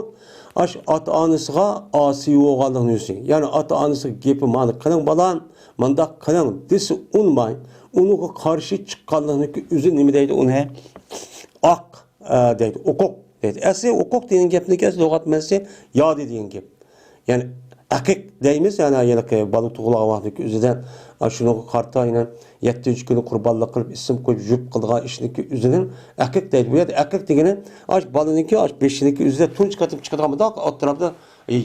ئاش ئاتا-ئانىسىغا ئاسىي بولغانلىقىنى ئۆزى. يەنى ئاتا-ئانىسىغا گېپى مانا قىلىڭ بالام، مانداق قىلىڭ دېسە ئۇنىماي، ئۇنىڭغا قارشى چىققانلىقىنى ئۆزى نېمە دەيدۇ ئۇنى؟ ئاق، ئە، دەيدۇ، ئوقۇق دەيدۇ. ئەسلى ئوقۇق دېگەن گەپنىڭكى ئەسلى لۇغەت مەنىسى يادى دېگەن گەپ. يەنى ئەقىق دەيمىز، يەنى ھېلىقى بالا تۇغۇلغان ۋاقتىدىكى ئۆزىدە، ئاشۇنىڭغا قارىتا يەنە يەتتىنچى كۈنى قۇربانلىق قىلىپ، ئىسىم قويۇپ، يۇيۇپ قىلىدىغان ئىشنىڭكى ئۆزىنى ئەقىق دەيدۇ. بۇ يەردە ئەقىق دېگىنى ئاش بالىنىڭكى ئاش بېشىنىڭكى ئۆزىدە تۇنجى قېتىم چىقىدىغان مۇنداق ئوتتۇرىدا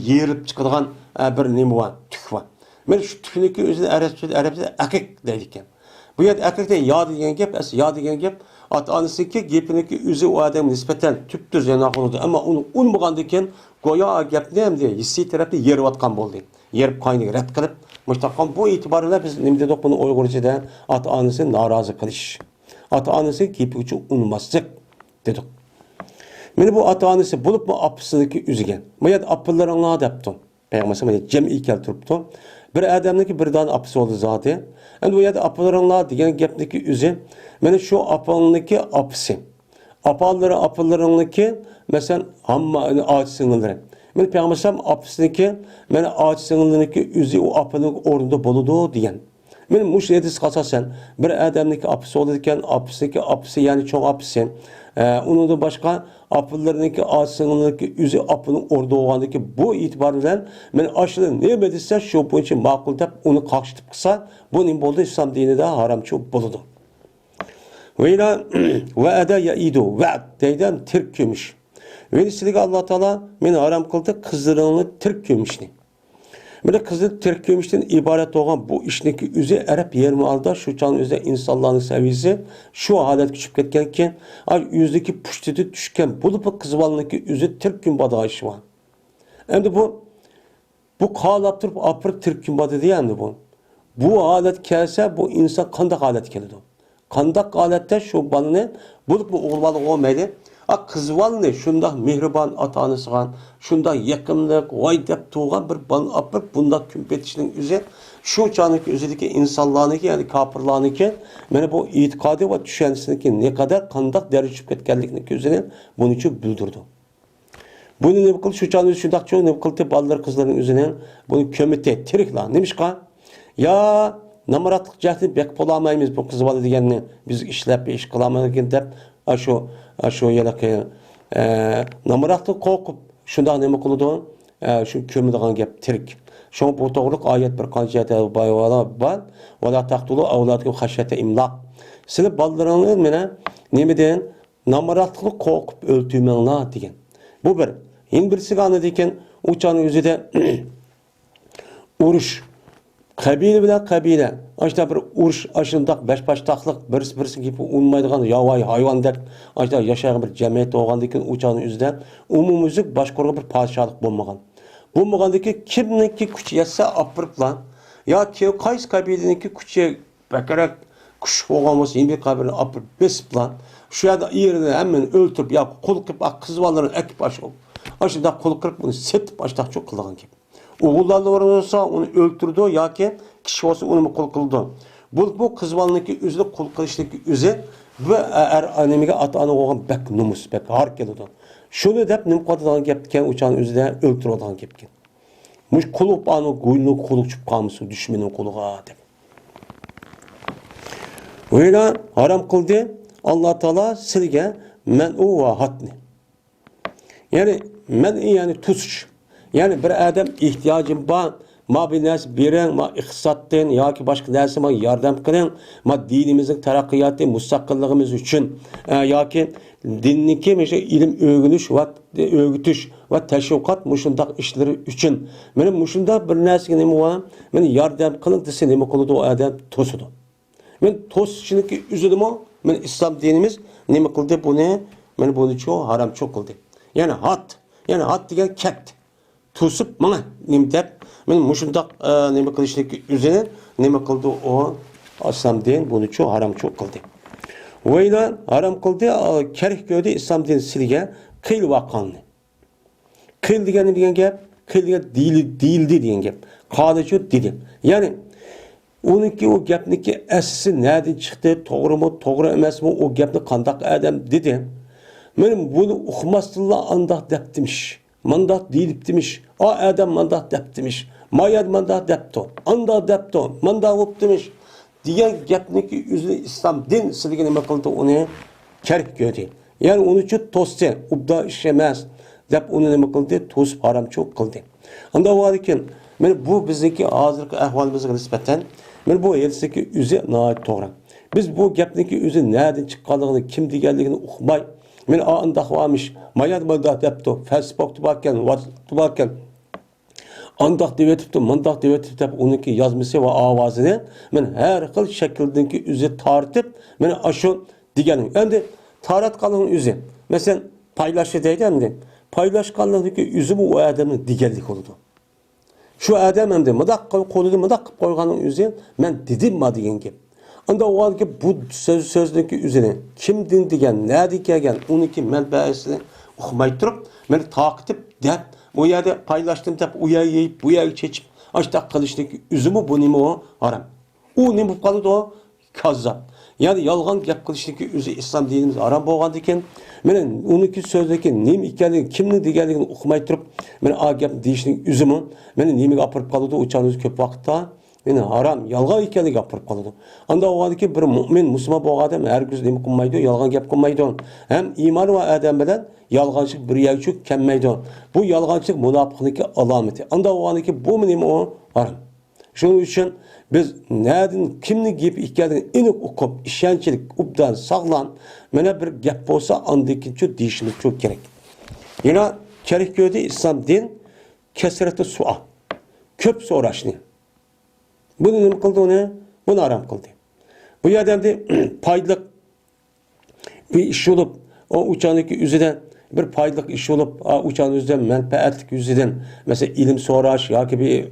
يېرىلىپ چىقىدىغان، ئە، بىر نېمە بار، تۈك بار. مانا شۇ تۈكنىڭكى ئۆزىنى ئەرەبچە، ئەرەبچە ئەقىق دەيدىكەن. بۇ يەردە ئەقىق دېگەن يا دېگەن گەپ، ئەس-، يا دېگەن گەپ، ئاتا-ئانىسىنىڭكى گېپىنىڭكى ئۆزى ئۇ ئادەمگە نىسبەتەن تۈپتۈز ياناق بولىدۇ. ئەمما ئۇنى ئۇنىمىغاندىكىن، گويا گەپنى ئەمدى ھېسسىي تەرەپتىن يېرىۋاتقان بولدى. يېرىپ قاينىغا رەت قىلىپ، مۇشۇنداق قىلغان. بۇ ئېتىبار بىلەن بىز نېمە دېدۇق بۇنى ئۇيغۇرچىدا؟ ئاتا-ئانىسىنى نارازى قىلىش. ئاتا-ئانىسىنىڭ گېپىگە ئۇنىماسلىق دېدۇق. مانا بۇ ئاتا-ئانىسى بولۇپمۇ ئاپىسىنىڭكى ئۆزىگە، ما يەردە ئاپىلىرىڭلار دەپتۇ. پەيغەمبەر ئەلەيھىسسالام جەمئىي كەلتۈرۈپتۇ. بىر ئادەمنىڭكى بىر دانە ئاپىسى بولدى زادى. ئەمدى بۇ يەردە ئاپىلىرىڭلار دېگەن گەپنىڭكى ئۆزى، مانا شۇ ئاپاڭنىڭكى ئاپىسى. ئاپالىرى، ئاپىلىرىڭنىڭكى، مەسىلەن، ھامما، ئاچا-سىڭىللىرى. مانا پەيغەمبەر ئەلەيھىسسالام ئاپىسىنىڭكى، مانا ئاچا-سىڭىللىرىنىڭكى ئۆزى ئۇ ئاپىنىڭ ئورنىدا بولىدۇ دېگەن. مانا مۇشۇ ھەدىسكە ئاساسەن، بىر ئادەمنىڭكى ئاپىسى بولىدىكەن، ئاپىسىنىڭكى ئاپىسى، يەنى چوڭ ئاپىسى، ئە، ئۇنىڭدىن باشقا ئاپىلىرىنىڭكى، ئاچا-سىڭىللىرىنىڭكى ئۆزى ئاپىنىڭ ئورنىدا بولغاندىكى بۇ ئېتىبار بىلەن، مانا ئاشۇلار نېمە دېسە، شۇ بويىچە ماقۇل دەپ، ئۇنى قاقشىتىپ قىلسا، بۇ نېمە بولدى؟ ئىسلام دىنىدا ھارامچۇ بولىدۇ. ۋەئەدە يەئىدۇ، ۋەئەد دەيدۇ، تىرىك كۆمۈش. ۋەئەد سىلىگە ئاللا تائالا مانا ھارام قىلدى قىزلىرىڭنى تىرىك كۆمۈشنى. مانا قىزنى تىرىك كۆمۈشتىن ئىبارەت بولغان بۇ ئىشنىڭكى ئۆزى ئەرەب يېرىم ئارىدا شۇ چاغنىڭ ئۆزىدە ئىنسانلارنىڭ سەۋىيىسى شۇ ھالەتكە چۈشۈپ كەتكەنكەن، ئاي، ئۆزىدىكى پۇشتىدىن چۈشكەن بولۇپمۇ قىز بالىنىڭكى ئۆزى تىرىك كۆمۈپ بارىدىغان ئىشى بار. ئەمدى بۇ، بۇ قالاپ تۇرۇپ ئاپىرىپ تىرىك كۆمۈپ بارىدۇ دېدى ئەمدى بۇ. بۇ ھالەتكە كەلسە، بۇ ئىنسان قانداق ھالەتكە كېلىدۇ؟ قانداق ھالەتتە شۇ بالىنى، بولۇپمۇ ئوغۇل بالا بولغان مەيلى، ئا، قىز بالىنى شۇنداق مېھرىبان ئاتا-ئانىسىغا، شۇنداق يېقىملىق، ۋاي دەپ تۇرغان بىر بالىنى ئاپىرىپ بۇنداق كۆمۈپ كېتىشنىڭ ئۆزى، شۇ چاغنىڭكى ئۆزىدىكى ئىنسانلارنىڭكى، يەنى كاپىرلارنىڭكى، مانا بۇ ئېتىقادى ۋە چۈشەنچىسىنىڭكى نەقەدەر قانداق دەرىجىگە چۈشۈپ كەتكەنلىكىنىڭ ئۆزىنى بۇنىڭچۇ بىلدۈرىدۇ. بۇنى نېمە قىلدى؟ شۇ چاغدا شۇنداقچۇ نېمە قىلدى؟ بالىلىرى، قىزلىرىنىڭ ئۆزىنى بۇنى كۆمۈتتى، تىرىكلا. نېمىشقا؟ يا نامراتلىق جەھەتتىن بېقىپ بولالمايمىز بۇ قىز بالا دېگەننى، بىز ئىشلەپ ئىش قىلالمايدىكەن دەپ، ئاشۇ، ئاشۇ ھېلىقى، ئە، نامراتلىق قورقۇپ شۇنداق نېمە قىلىدۇ؟ ئە، شۇ كۆمىدىغان گەپ، تىرىك. شۇڭا بۇ توغرىلىق ئايەت بىر قانچە يەردە بار، بار. ۋەلا تەقتۇلۇ ئەۋلادىكۇم خەشيەتە ئىملاق. سىلەر بالىلىرىڭلارنى مانا نېمىدىن؟ نامراتلىققا قورقۇپ ئۆلتۈرمەڭلار دېگەن. بۇ بىر. يەنە بىرسىگە ئاندىن كېيىن ئۇ چاغنىڭ ئۆزىدە ئۇرۇش. قەبىلە بىلەن قەبىلە. ئاشۇنداق بىر ئۇرۇش، ئاشۇنداق بەش باشتاقلىق، بىرسى بىرسىگە گېپى ئۇنىمايدىغان ياۋايى ھايۋاندەك ئاشۇنداق ياشايدىغان بىر جەمئىيەت بولغاندىن كېيىن ئۇ چاغنىڭ ئۆزىدە ئومۇميۈزلۈك باشقۇرغان بىر پادىشاھلىق بولمىغان. بولمىغاندىن كېيىن كىمنىڭكى كۈچى يەتسە ئاپىرىپلا، ياكى قايسى قەبىلىنىڭكى كۈچى بەكرەك كۈچلۈك بولغان بولسا، يەنە بىر قەبىلىنى ئاپىرىپ بېسىپلا، شۇ يەردە ئېرىنى ھەممىنى ئۆلتۈرۈپ ياكى قۇل قىلىپ، قىز بالىلىرىنى ئەكىپ ئاشۇ، ئاشۇنداق قۇل قىلىپ، ئۇنى سېتىپ، ئاشۇنداقچۇ قىلىدىغان گەپ. ئوغۇللار بولسا ئۇنى ئۆلتۈرىدۇ ياكى كىشى بولسا ئۇنىمۇ قۇل قىلىدۇ. بولۇپمۇ قىز بالىنىڭكى ئۆزىنى قۇل قىلىشنىڭكى ئۆزى بۇ ئەر، نېمىگە، ئاتا-ئانا بولغان بەك نومۇس، بەك ھار كېلىدۇ. شۇنى دەپ نېمە قىلىدىغان گەپكەن، ئۇ چاغنىڭ ئۆزىدە ئۆلتۈرىدىغان گەپكەن. مۇشۇ قۇل بولۇپ ئانىڭ گويلۇق قۇلۇق چۈشۈپ قالمىسۇن دۈشمىنىڭ قولىغا دەپ. ۋەئەدە ھارام قىلدى ئاللا تائالا سىلىگە مەنئۇ ۋە ھاتنى. يەنى مەنئى، يەنى توسۇش. يەنى بىر ئادەم ئېھتىياجىم بار، ما بىر نەرسە بېرىڭ، ما ئىقتىسادتىن ياكى باشقا نەرسە ما ياردەم قىلىڭ، ما دىنىمىزنىڭ تەرەققىياتى، مۇستەقىللىقىمىز ئۈچۈن، ئە، ياكى دىننىڭكى مۇشۇ ئىلىم ئۆگىنىش ۋە ئۆگىتىش ۋە تەشۋىقات مۇشۇنداق ئىشلىرى ئۈچۈن، مانا مۇشۇنداق بىر نەرسىگە نېمە بار؟ مانا ياردەم قىلىڭ دېسە نېمە قىلىدۇ ئۇ ئادەم؟ توسىدۇ. مانا توسۇشنىڭكى ئۆزىدىمۇ مانا ئىسلام دىنىمىز نېمە قىلدى بۇنى؟ مانا بۇنىچۇ ھارامچۇ قىلدى. يەنى ھات، يەنى ھات دېگەن كەت. توسۇپ ماڭا نېمە دەپ، مانا مۇشۇنداق، ئە، نېمە قىلىشنىڭكى ئۆزىنى نېمە قىلدى ئۇ؟ ئىسلام دىن بۇنىچۇ ھارامچۇ قىلدى. ۋەئەدە ھارام قىلدى، ئە، كەرك كۆردى ئىسلام دىنى سىلىگە قىل ۋە قالنى. قىل دېگەن نېمە دېگەن گەپ؟ قىل دېگەن دېيىلدى، دېيىلدى دېگەن گەپ. قالىچۇ دېدى. يەنى ئۇنىڭكى، ئۇ گەپنىڭكى ئەسلىسى نەدىن چىقتى، توغرىمۇ، توغرا ئەمەسمۇ، ئۇ گەپنى قانداق ئادەم دېدى؟ مانا بۇنى ئۇقماستىنلا ئانداق دەپتىمىش، مانداق دېيىلىپتىمىش، ئا ئادەم مانداق دەپتىمىش، ما يەر مانداق دەپتۇ، ئانداق دەپتۇ، مانداق بوپتىمىش دېگەن گەپنىڭكى ئۆزىنى ئىسلام دىن سىلىگە نېمە قىلدى؟ ئۇنى كەرك كۆردى. يەنى ئۇنىچۇ توستى، ئوبدان ئىش ئەمەس دەپ ئۇنى نېمە قىلدى؟ توسۇپ ھارامچۇ قىلدى. ئانداق بولغاندىكىن، مانا بۇ بىزنىڭكى ھازىرقى ئەھۋالىمىزغا نىسبەتەن، مانا بۇ ھەدىستىكى ئۆزى ناھايىتى توغرا. بىز بۇ گەپنىڭكى ئۆزى نەدىن چىققانلىقىنى، كىم دېگەنلىكىنى ئۇقماي، مانا ئانداق بارمىش، ما يەردە مانداق دەپتۇ، فەيسبۇكتا باركەن، ۋاتساپتا باركەن، ئانداق دېۋېتىپتۇ، مانداق دېۋېتىپتۇ دەپ ئۇنىڭكى يازمىسى ۋە ئاۋازىنى مانا ھەر خىل شەكىلدىنكى ئۆزى تارتىپ، مانا ئاشۇ دېگەن. ئەمدى تاراتقاننىڭ ئۆزى، مەسىلەن، پايلاشتى دەيدۇ ئەمدى. پايلاشقانلىقتىكى ئۆزىمۇ ئۇ ئادەمنىڭ دېگەنلىكى بولىدۇ. شۇ ئادەم ئەمدى مۇنداق قىلىپ، قولىنى مۇنداق قىلىپ قويغاننىڭ ئۆزى مەن دېدىمما دېگەن گەپ. ئاندىن ئۇ كىشى بۇ سۆز، سۆزنىڭكى ئۆزىنى، كىمدىن دېگەن، نەدىن كەلگەن، ئۇنىڭكى مەنبەسىنى، ئۇقماي تۇرۇپ، مېنى تارقىتىپ دەپ، ئۇ يەردە پايلاشتىم دەپ، ئۇ يەرگە يېيىپ، بۇ يەرگە چېچىپ، ئاشۇنداق قىلىشنىڭ ئۆزىمۇ، بۇ نېمە ئۇ؟ ھارام. ئۇ نېمە بولۇپ قالىدۇ؟ كاززاپ. يەنى يالغان گەپ قىلىشنىڭ ئۆزى ئىسلام دىنىمىزدا ھارام بولغاندىكىن، مېنى ئۇنىڭكى سۆزىدىكى نېمە ئىكەنلىكىنى، كىمنىڭ دېگەنلىكىنى ئۇقماي تۇرۇپ، مېنى ئا گەپنى دېيىشنىڭ ئۆزىمۇ مېنى نېمىگە ئاپىرىپ قالىدۇ؟ ئۇ چاغنىڭ ئۆزى كۆپ ۋاقىتتا يەنى ھارام، يالغان ئىكەنلىكىگە ئاپىرىپ قالىدۇ. ئانداق بولغاندىكىن بىر مۇئمىن، مۇسۇلمان بولغان ئادەم ھەرگىز نېمە قىلمايدۇ؟ يالغان گەپ قىلمايدۇ. ھەم ئىمانى بار ئادەم بىلەن يالغانچىلىق بىر يەرگىچۇ كەلمەيدۇ. بۇ يالغانچىلىق مۇناپىقنىڭكى ئالامىتى. ئانداق بولغاندىكىن بۇمۇ نېمە ئۇ؟ ھارام. شۇنىڭ ئۈچۈن بىز نەدىن، كىمنىڭ گېپى ئىكەنلىكىنى ئېنىق ئۇقۇپ، ئىشەنچلىك، ئوبدان، ساغلام، مانا بىر گەپ بولسا، ئاندىن كېيىنچۇ دېيىشىمىزچۇ كېرەك. يەنە كېرەك كۆردى ئىسلام دىن، كەسرەتۇ سوئال. كۆپ سوراشنى. بۇنى نېمە قىلدى ئۇنى؟ بۇنى ھارام قىلدى. بۇ يەردە ئەمدى پايدىلىق بىر ئىش بولۇپ، ئۇ ئۇچانىكى ئۆزىدە بىر پايدىلىق ئىش بولۇپ، ئا، ئۇچان ئۆزىدە مەنپەئەتلىك يۈزىدىن، مەسىلەن، ئىلىم سوراش ياكى بىر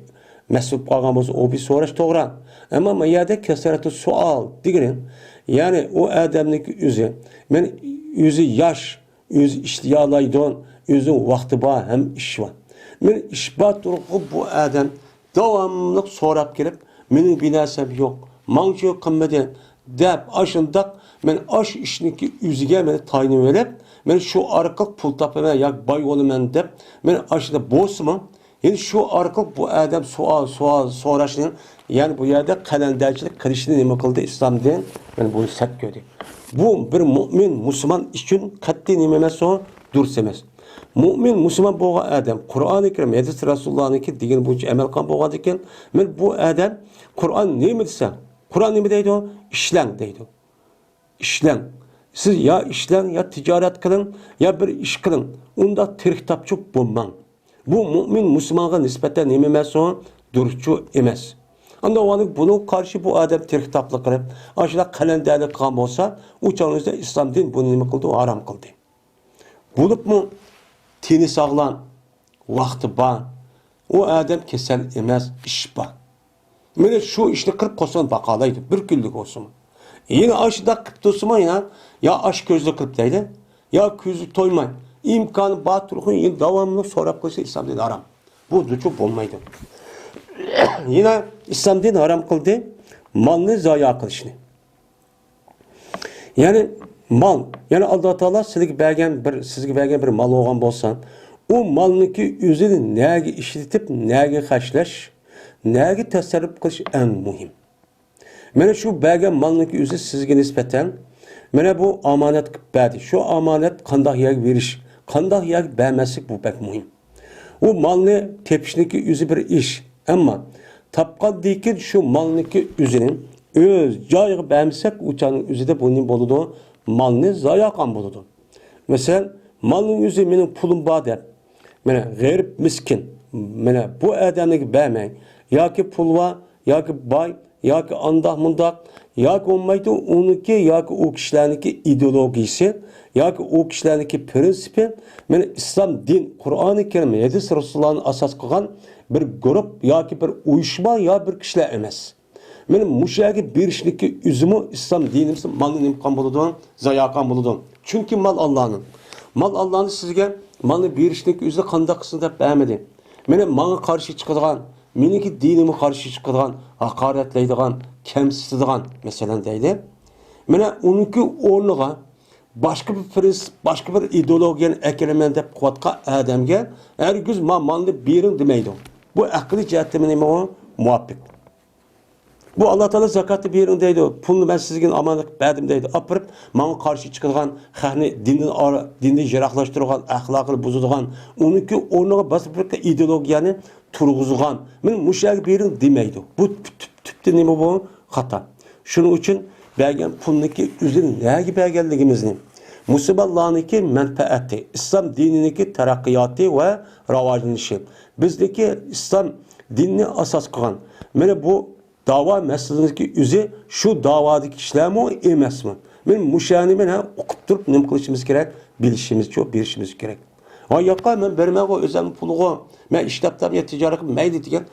مەسئۇل بولۇپ قالغان بولسا، ئۇ بىر سوراش توغرا. ئەمما ما يەردە كەسرەتۇ سوئال دېگىنى، يەنى ئۇ ئادەمنىڭكى ئۆزى، مەن ئۆزى ياش، ئۆزى ئىشلىيالايدۇ، ئۆزىنىڭ ۋاقتى بار ھەم ئىشى بار. مەن ئىش بار تۇرۇققۇ بۇ ئادەم داۋاملىق سوراپ كېلىپ، مېنىڭ بىر نەرسەم يوق، ماڭچۇ قىلمىدى، دەپ، ئاشۇنداق مەن ئاشۇ ئىشنىڭكى ئۆزىگە مەن تايىنىۋېلىپ، مەن شۇ ئارقىلىق پۇل تاپىمەن ياكى باي بولىمەن دەپ، مەن ئاشۇنداق بولسىمۇ، يەنى شۇ ئارقىلىق بۇ ئادەم سوئال، سوئال سوراشنى، يەنى بۇ يەردە قەلەندەرچىلىك قىلىشنى نېمە قىلدى؟ ئىسلام دىن، يەنى بۇنى سەت كۆردى. بۇ بىر مۇئمىن، مۇسۇلمان ئۈچۈن قەتئىي نېمە ئەمەس ئۇ؟ دۇرۇس ئەمەس. مۇئمىن، مۇسۇلمان بولغان ئادەم قۇرئانى كەرىم، ھەدىس رەسۇلۇللانىڭكى دېگىنى بويىچە ئەمەل قىلغان بولغاندىكىن، مەن بۇ ئادەم قۇرئان نېمە دېسە، قۇرئان نېمە دەيدۇ؟ ئىشلەڭ دەيدۇ. ئىشلەڭ. سىز يا ئىشلەڭ، يا تىجارەت قىلىڭ، يا بىر ئىش قىلىڭ. ئۇنداق تىرىك تاپچۇ بولماڭ. بۇ مۇئمىن مۇسۇلمانغا نىسبەتەن نېمە ئەمەس ئۇ؟ دۇرۇسچۇ ئەمەس. ئانداق بۇنىڭغا قارشى بۇ ئادەم تىرىك تاپلىق قىلىپ، ئاشۇنداق قەلەندەرلىك قىلغان بولسا، ئۇ چاغنىڭ ئۆزىدە ئىسلام دىنى بۇنى نېمە قىلدى؟ ھارام قىلدى. بولۇپمۇ تېنى ساغلام، ۋاقتى بار، ئۇ ئادەم كېسەل ئەمەس، ئىش بار. مانا شۇ ئىشنى قىلىپ قوسۇن باقالايدۇ، بىر كۈنلۈك بولسىمۇ. يەنە ئاشۇنداق قىلىپ تۇرسىمۇ يەنە، يا ئاش كۆزلۈك قىلىپ دەيدۇ، يا كۆزى تويماي، ئىمكانى بار تۇرغۇن يەنە داۋاملىق سوراپ قىلسا ئىسلام دىنى ھارام. بۇ دۇچۇ بولمايدۇ. يەنە ئىسلام دىنى ھارام قىلدى مالنى زايا قىلىشنى. يەنى مال، يەنى ئاللا تائالا سىلىگە بەرگەن بىر، سىزگە بەرگەن بىر مال بولغان بولسا، ئۇ مالنىڭكى ئۆزىنى نەگە ئىشلىتىپ، نەگە خەجلەش، نەگە تەسەررۇپ قىلىش ئەڭ مۇھىم. مانا شۇ بەرگەن مالنىڭكى ئۆزى سىزگە نىسبەتەن، مانا بۇ ئامانەت قىلىپ بەردى. شۇ ئامانەت قانداق يەرگە بېرىش، قانداق يەرگە بەرمەسلىك، بۇ بەك مۇھىم. ئۇ مالنى تېپىشنىڭكى ئۆزى بىر ئىش. ئەمما تاپقاندىن كېيىن شۇ مالنىڭكى ئۆزىنى ئۆز جايىغا بەرمىسەك، ئۇ چاغنىڭ ئۆزىدە بۇ نېمە بولىدۇ؟ مالنى زايا قىلغان بولىدۇ. مەسىلەن، مالنىڭ ئۆزى مېنىڭ پۇلۇم بار دەپ، مانا غېرىب، مىسكىن، مانا بۇ ئادەملەرگە بەرمەي، ياكى پۇل بار، ياكى باي، ياكى ئانداق مۇنداق، ياكى بولمايدۇ، ئۇنىڭكى ياكى ئۇ كىشىلەرنىڭكى ئىدېئولوگىيىسى، ياكى ئۇ كىشىلەرنىڭكى پىرىنسىپى، مانا ئىسلام دىن، قۇرئانى كەرىم، ھەدىس رەسۇلۇللانى ئاساس قىلغان بىر گۇرۇپ ياكى بىر ئۇيۇشما يا بىر كىشىلەر ئەمەس. مانا مۇشۇ يەرگە بېرىشنىڭكى ئۆزىمۇ ئىسلام دىنىمىزدا مالنى نېمە قىلغان بولىدۇ؟ زايا قىلغان بولىدۇ. چۈنكى مال ئاللانىڭ. مال ئاللانى سىزگە مالنى بېرىشنىڭكى ئۆزىدە قانداق قىلسۇن دەپ بەرمىدى. مانا ماڭا قارشى چىقىدىغان، مېنىڭكى دىنىمغا قارشى چىقىدىغان، ھاقارەتلەيدىغان، كەمسىتىدىغان، مەسىلەن، دەيلى. مانا ئۇنىڭكى ئورنىغا باشقا بىر پىرىنسىپ، باشقا بىر ئىدېئولوگىيەنى ئەكىلىمەن دەپ قىلىۋاتقان ئادەمگە ھەرگىز ما-، مالنى بېرىڭ دېمەيدۇ. بۇ ئەقلىي جەھەتتىن نېمە ئۇ؟ مۇۋاپىق. بۇ ئاللا تائالا زاكاتنى بېرىڭ دەيدۇ. پۇلنى مەن سىزگە ئامانەت قىلىپ بەردىم دەيدۇ. ئاپىرىپ، ماڭا قارشى چىقىدىغان، خەقنى دىندىن ئارا-، دىندىن يىراقلاشتۇرىدىغان، ئەخلاقىنى بۇزىدىغان، ئۇنىڭكى ئورنىغا باشقا بىر ئىدېئولوگىيەنى تۇرغۇزغان، مانا مۇشۇ يەرگە بېرىڭ دېمەيدۇ. بۇ تۈپ-، تۈپ-، تۈپتىن نېمە بۇ؟ خاتا. شۇنىڭ ئۈچۈن بەرگەن پۇلنىڭكى ئۆزىنى نەگە بەرگەنلىكىمىزنى، مۇسۇلمانلارنىڭكى مەنپەئەتى، ئىسلام دىنىنىڭكى تەرەققىياتى ۋە راۋاجلىنىشى، بىزنىڭكى ئىسلام دىنىنى ئاساس قىلغان، مانا بۇ داۋا مەسىلىمىزدىكى ئۆزى شۇ داۋادىكى كىشىلەرمۇ ئەمەسمۇ؟ مانا مۇشۇ يەرنى مانا ئۇقۇپ تۇرۇپ نېمە قىلىشىمىز كېرەك؟ بىلىشىمىزچۇ، بېرىشىمىز كېرەك. ۋاي ياقا، مەن بېرىمەنغۇ، ئۆزۈمنىڭ پۇلىغۇ، مەن ئىشلەپ تاپىمەن، تىجارەت قىلىپ مەيلى دېگەن،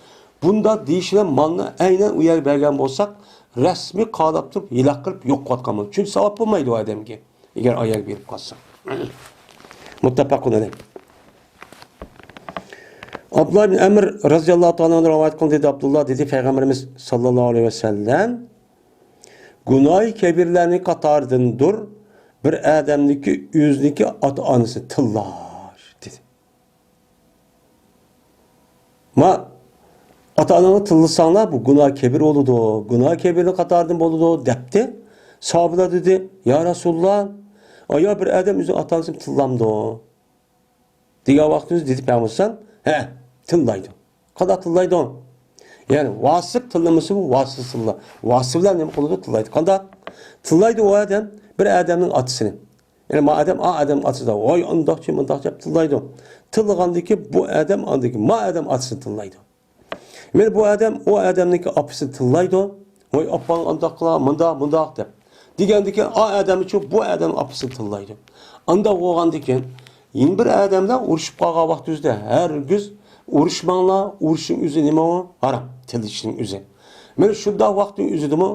بۇنداق دېيىش بىلەن مالنى ئەينەن ئۇ يەرگە بەرگەن بولساق، رەسمىي قالاپ تۇرۇپ، ھېلاك قىلىپ يوق قىلىۋاتقان بولىدۇ. چۈنكى ساۋاب بولمايدۇ ئۇ ئادەمگە، ئەگەر ئۇ يەرگە بېرىپ قالسا. مۇتتەپەقۇن ئەلەيھ. ئابدۇللا ئىبن ئەمر رەزىياللاھۇ تائالا ئەنھۇ رىۋايەت قىلدى، دېدى ئابدۇللا، دېدى پەيغەمبىرىمىز ساللاللاھۇ ئەلەيھى ۋەسەللەم، گۇناھى كەبىرلەرنىڭ قاتارىدىندۇر بىر ئادەمنىڭكى ئۆزىنىڭكى ئاتا-ئانىسىنى تىللاش، دېدى. ما ئاتا-ئاناڭنى تىللىساڭلار، بۇ گۇناھ كەبىر بولىدۇ، گۇناھ كەبىرنىڭ قاتارىدىن بولىدۇ، دەپتى. ساھابىلەر دېدى، يا رەسۇلاللا، ئايا بىر ئادەم ئۆزىنىڭ ئاتا-ئانىسىنى تىللامدۇ؟ دېگەن ۋاقتىمىزدا دېدى پەيغەمبەر، ھە، تىللايدۇ. قانداق تىللايدۇ؟ يەنى ۋاسىت تىللىمىسىمۇ، ۋاسىتە تىللا-، ۋاسىتە بىلەن نېمە قىلىدۇ؟ تىللايدۇ. قانداق؟ تىللايدۇ ئۇ ئادەم بىر ئادەمنىڭ ئاتىسىنى. يەنى ما ئادەم، ئا ئادەم ئاتىسىدا، ۋاي ئانداقچى، مۇنداقچى دەپ تىللايدۇ. تىللىغاندىن كېيىن بۇ ئادەم ئاندىن كېيىن ما ئادەم ئاتىسىنى تىللايدۇ. مانا بۇ ئادەم ئۇ ئادەمنىڭكى ئاپىسىنى تىللايدۇ. ۋاي ئاپاڭ ئانداق قىلا، مۇنداق، مۇنداق دەپ. دېگەندىن كېيىن ئا ئادەمچۇ بۇ ئادەمنىڭ ئاپىسىنى تىللايدۇ. ئانداق بولغاندىن كېيىن يەنە بىر ئادەملەر ئۇرۇشۇپ قالغان ۋاقتىمىزدا ھەرگىز ئۇرۇشماڭلار، ئۇرۇشنىڭ ئۆزى نېمە ئۇ؟ ھارام، تىللىشىشنىڭ ئۆزى. مانا شۇنداق ۋاقىتنىڭ ئۆزىدىمۇ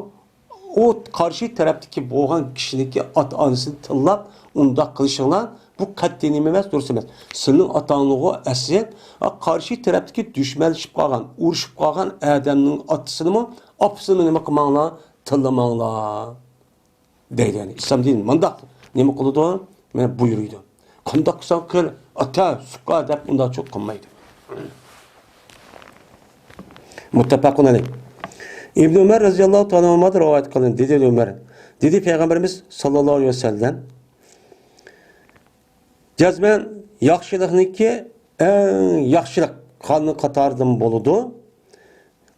ئۇ قارشى تەرەپتىكى بولغان كىشىنىڭكى ئاتا-ئانىسىنى تىللاپ، ئۇنداق قىلىشىڭلار، بۇ قەتئىي نېمە ئەمەس، دۇرۇس ئەمەس. سىلىنىڭ ئاتاڭلىغۇ ئەسلى، قارشى تەرەپتىكى دۈشمەنلىشىپ قالغان، ئۇرۇشۇپ قالغان ئادەمنىڭ ئاتىسىنىمۇ، ئاپىسىنىمۇ نېمە قىلماڭلار، تىللىماڭلار. دەيدۇ. يەنى ئىسلام دىنى مۇنداق نېمە قىلىدۇ؟ مانا بۇيرۇيدۇ. قانداق قىلساڭ قىل، ئاتا، سۇقا دەپ ئۇنداقچۇ قىلمايدۇ. مۇتتەپەقۇن ئەلەيھ. ئىبن ئۆمەر رەزىياللاھۇ تائالا ئەنھۇمادىن رىۋايەت قىلىندى. دېدى ئۆمەر، دېدى پەيغەمبىرىمىز ساللاللاھۇ ئەلەيھى ۋەسەللەم، جەزمەن ياخشىلىقنىڭكى ئەڭ ياخشىلىق قانۇن قاتارىدىن بولىدۇ.